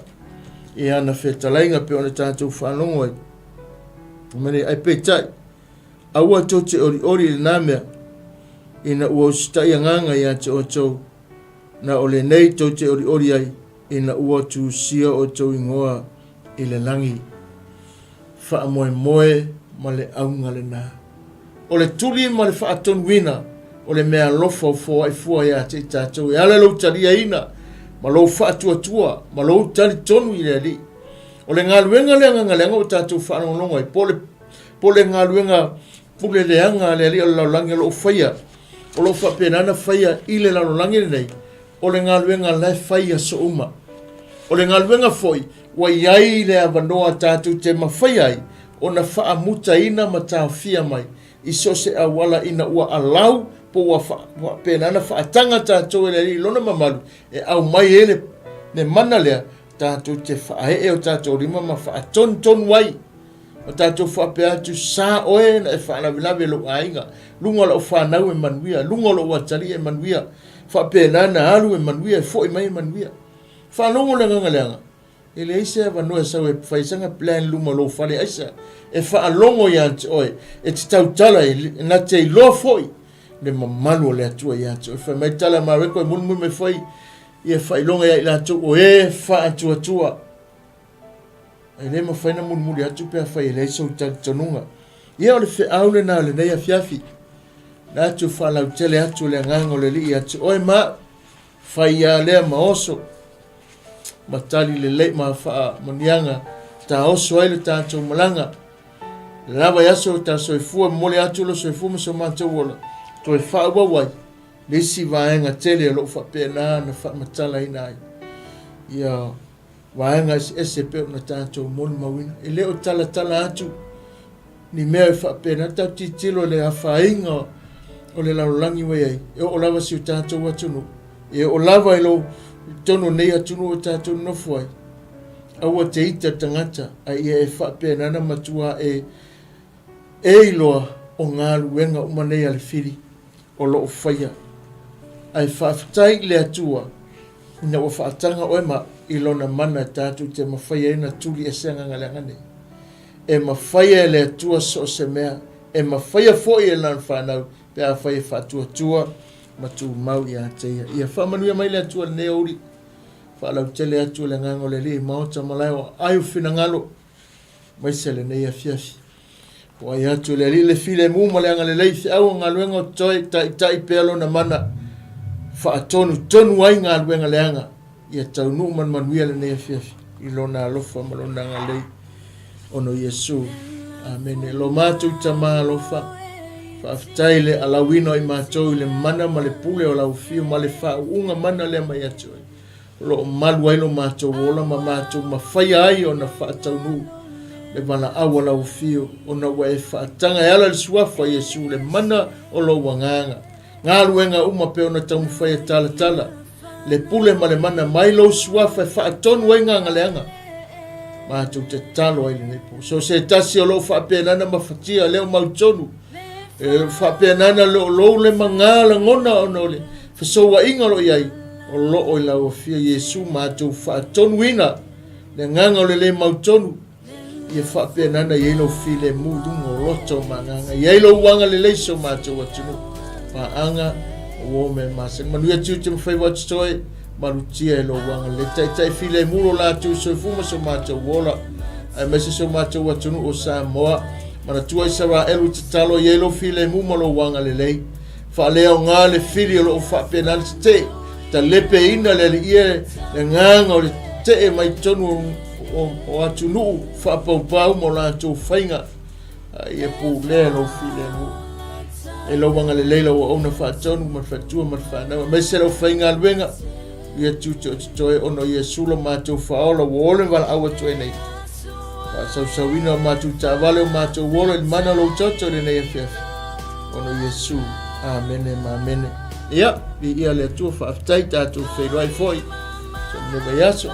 i ana fetalaiga pei ona tatou faalogo ai. Fai mai, ai peitai, aua tou te olioli i lena mea, ina ua usitai agaga ia te outou, na o lenei tou te olioli ai, ina ua tusia outou igoa i le lagi. Faamoemoe ma le auga lena. O le tuli ma le faatonuina o le mea alofa o foai fua ia te i tatou e ala lou taliaina ma lou faatuatua ma lou talitonu i le Alii. O le galuega le agaga leaga ua tatou faalogologo ai, po o le, po o le galuega pule leaga a le Alii o le lalolagi o lo o faia, o lo o faapena ona faia i le lalolagi lenei, o le galuega la e fai i aso uma. O le galuega foi ua i ai le avanoa tatou te mafai ai ona faamutaina ma taofia mai i so o se auala ina ua alau po ua faapena ona faataga tatou e le Alii i Lona mamalu e aumai ai le, le mana lea tatou te faaee o tatou lima ma faatonutonu ai. Ma tatou faapea atu, Sa oe na e faalavelave i lou aiga, luga o lau fanau e manuia, luga o lou atalii e manuia, faapena na alu e manuia, e foi mai e manuia. Faalogo le agaga leaga, e leai se avanoa e sau e fai sana plan i luma o lou fale aisa, e faalogo ia te oe, e te tautala, e na te iloa foi le mamalu o le Atua ia te oe. Fai mai tala a Mareko e mulimuli mai foi ia faailoga ia i latou o e faatuatua. E le mafai na mulimuli atu pe afai e leai sou talitonuga. Ia o le feau lena o lenei afiafi. Na atu faalautele atu le agaga o le Alii ia te oe ma au. Fai ia lea ma oso ma tali lelei ma faamanuiaga taoso ai le tatou malaga. Lava i aso ta soifua, momoli atu lo soifua ma so matou ola, toe faaauau ai le isi vaega tele o lo o faapena ona faamatalaina ai ia vaega eseese e pei ona tatou molimauina. E le o talatala atu ni mea e faapena, tatou tilotilo i le afaina o le lalolagi ua i ai, e oo lava si o tatou atunuu, e oo lava i lo totonu o nei atunuu o tatou nonofo ai. Aua te ita tagata, a ia e faapena ona matua e e iloa o galuega uma nei a le fili o lo o faia. Ae faafetai i le Atua ina ua faataga oe ma i lona mana e tatou te mafai ai ona tuli ese agaga leaga nei. E mafaia e le Atua so o se mea, e mafaia foi e lana fanau pe afai e faatuatua ma tumau ia te ia. Ia faamanuia mai le Atua i lenei aoauli. Faalautele atu le agaga o le Alii i maota ma lae o aai o finagalo aemaise lenei afiafi. Foai atu le Alii le filemu ma le agalelei feau o galuega o totoe, taitai pea lona mana, faatonutonu ai galuega leaga, ia taunuu ma le manuia lenei afiafi i lona alofa ma lona agalelei ona o Iesu. Amene. Lo matou Tama alofa, faafetai le alauina o i matou i le mana ma le pule o lau afio ma le faauuga mana lea mai ia te oe. O lo o malu ai lo matou ola ma matou mafaia ai ona faataunuu le valaau a lau afio, ona ua e faataga e ala i le suafa o Iesu le mana o lou agaga. Galuega uma pei ona taumafai e talatala le pule ma le mana mai lou suafa e faatonu ai gagaleaga. Matou tatalo ai lenei po. So se tasi o lou faapenana mafatia lea o mautonu. E faapenana le o lou le magā lagona ona o le fesouaiga o lo o i ai, o loo i lau afio Iesu matou faatonuina le agaga o le le mautonu. Ia faapena ona i ai lou filemu i luga o loto ma agaga. I ai lou agalelei i so matou atunuu. Paaga, ua o mea masani. Manuia tiute ma faiva o totoe, malutia e lou agalelei. Taitai filemu lo latou soifua ma so matou ola, aemaise so matou atunuu o Samoa. Manatua Isaraelu i tatalo, i ai lou filemu ma lou agalelei. Faaleaoga le fili o lo o faapena ona tetee, talepeina le alii le agaga o le tetee mai totonu o atunuu faapaupau ma o latou faiga, a ia pulea lou filemu. E lou agalelei lau auauna faatonu ma le faletua ma le fanau, aemaise lau faigaluega, ia tiute o totoe ona o Iesu lo matou faaola ua ole valaau atu ai nei. Faasausauina o matou taavale o matou ola i le mana o lou toto i lenei afiafi. Ona o Iesu. Amene ma amene. Ia, viia le Atua, faafetai tatou feiloai foi. So lenei vaiaso.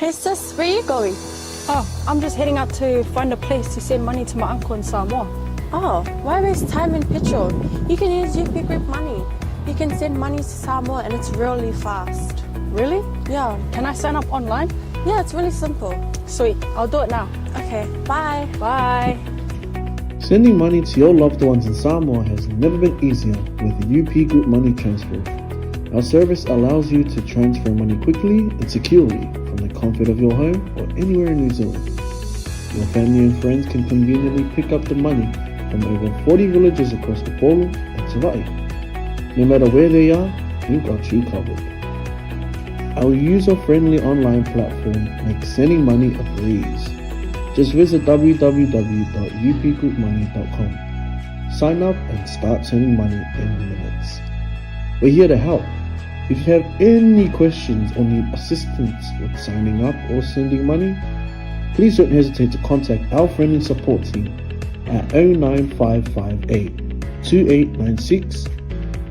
Hey sis, where are you going? Oh, I'm just heading out to find a place to send money to my uncle in Samoa. Oh, why waste time and petrol? You can use UP Group Money. You can send money to Samoa and it's really fast. Really? Yeah. Can I sign up online? Yeah, it's really simple. Sweet, I'll do it now. Okay, bye. Bye. Sending money to your loved ones in Samoa has never been easier with UP Group Money Transfer. Our service allows you to transfer money quickly and securely from the comfort of your home or anywhere in New Zealand. Your family and friends can conveniently pick up the money from over 40 villages across Upolu and Savai'i. No matter where they are, we've got you covered. Our user-friendly online platform makes sending money a breeze. Just visit www.upgroupmoney.com. Sign up and start sending money in minutes. We're here to help. If you have any questions or need assistance with signing up or sending money, please don't hesitate to contact our friendly support team at 09558 2896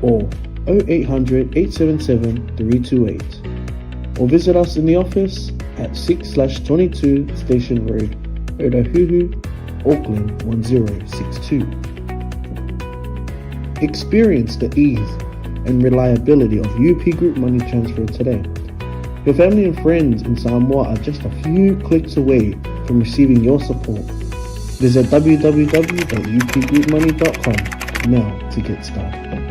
or 0800 877 328 or visit us in the office at 6/22 Station Road, Otahuhu, Auckland 1062. Experience the ease and reliability of UP Group Money Transfer today. Your family and friends in Samoa are just a few clicks away from receiving your support. Visit www.upgroupmoney.com now to get started.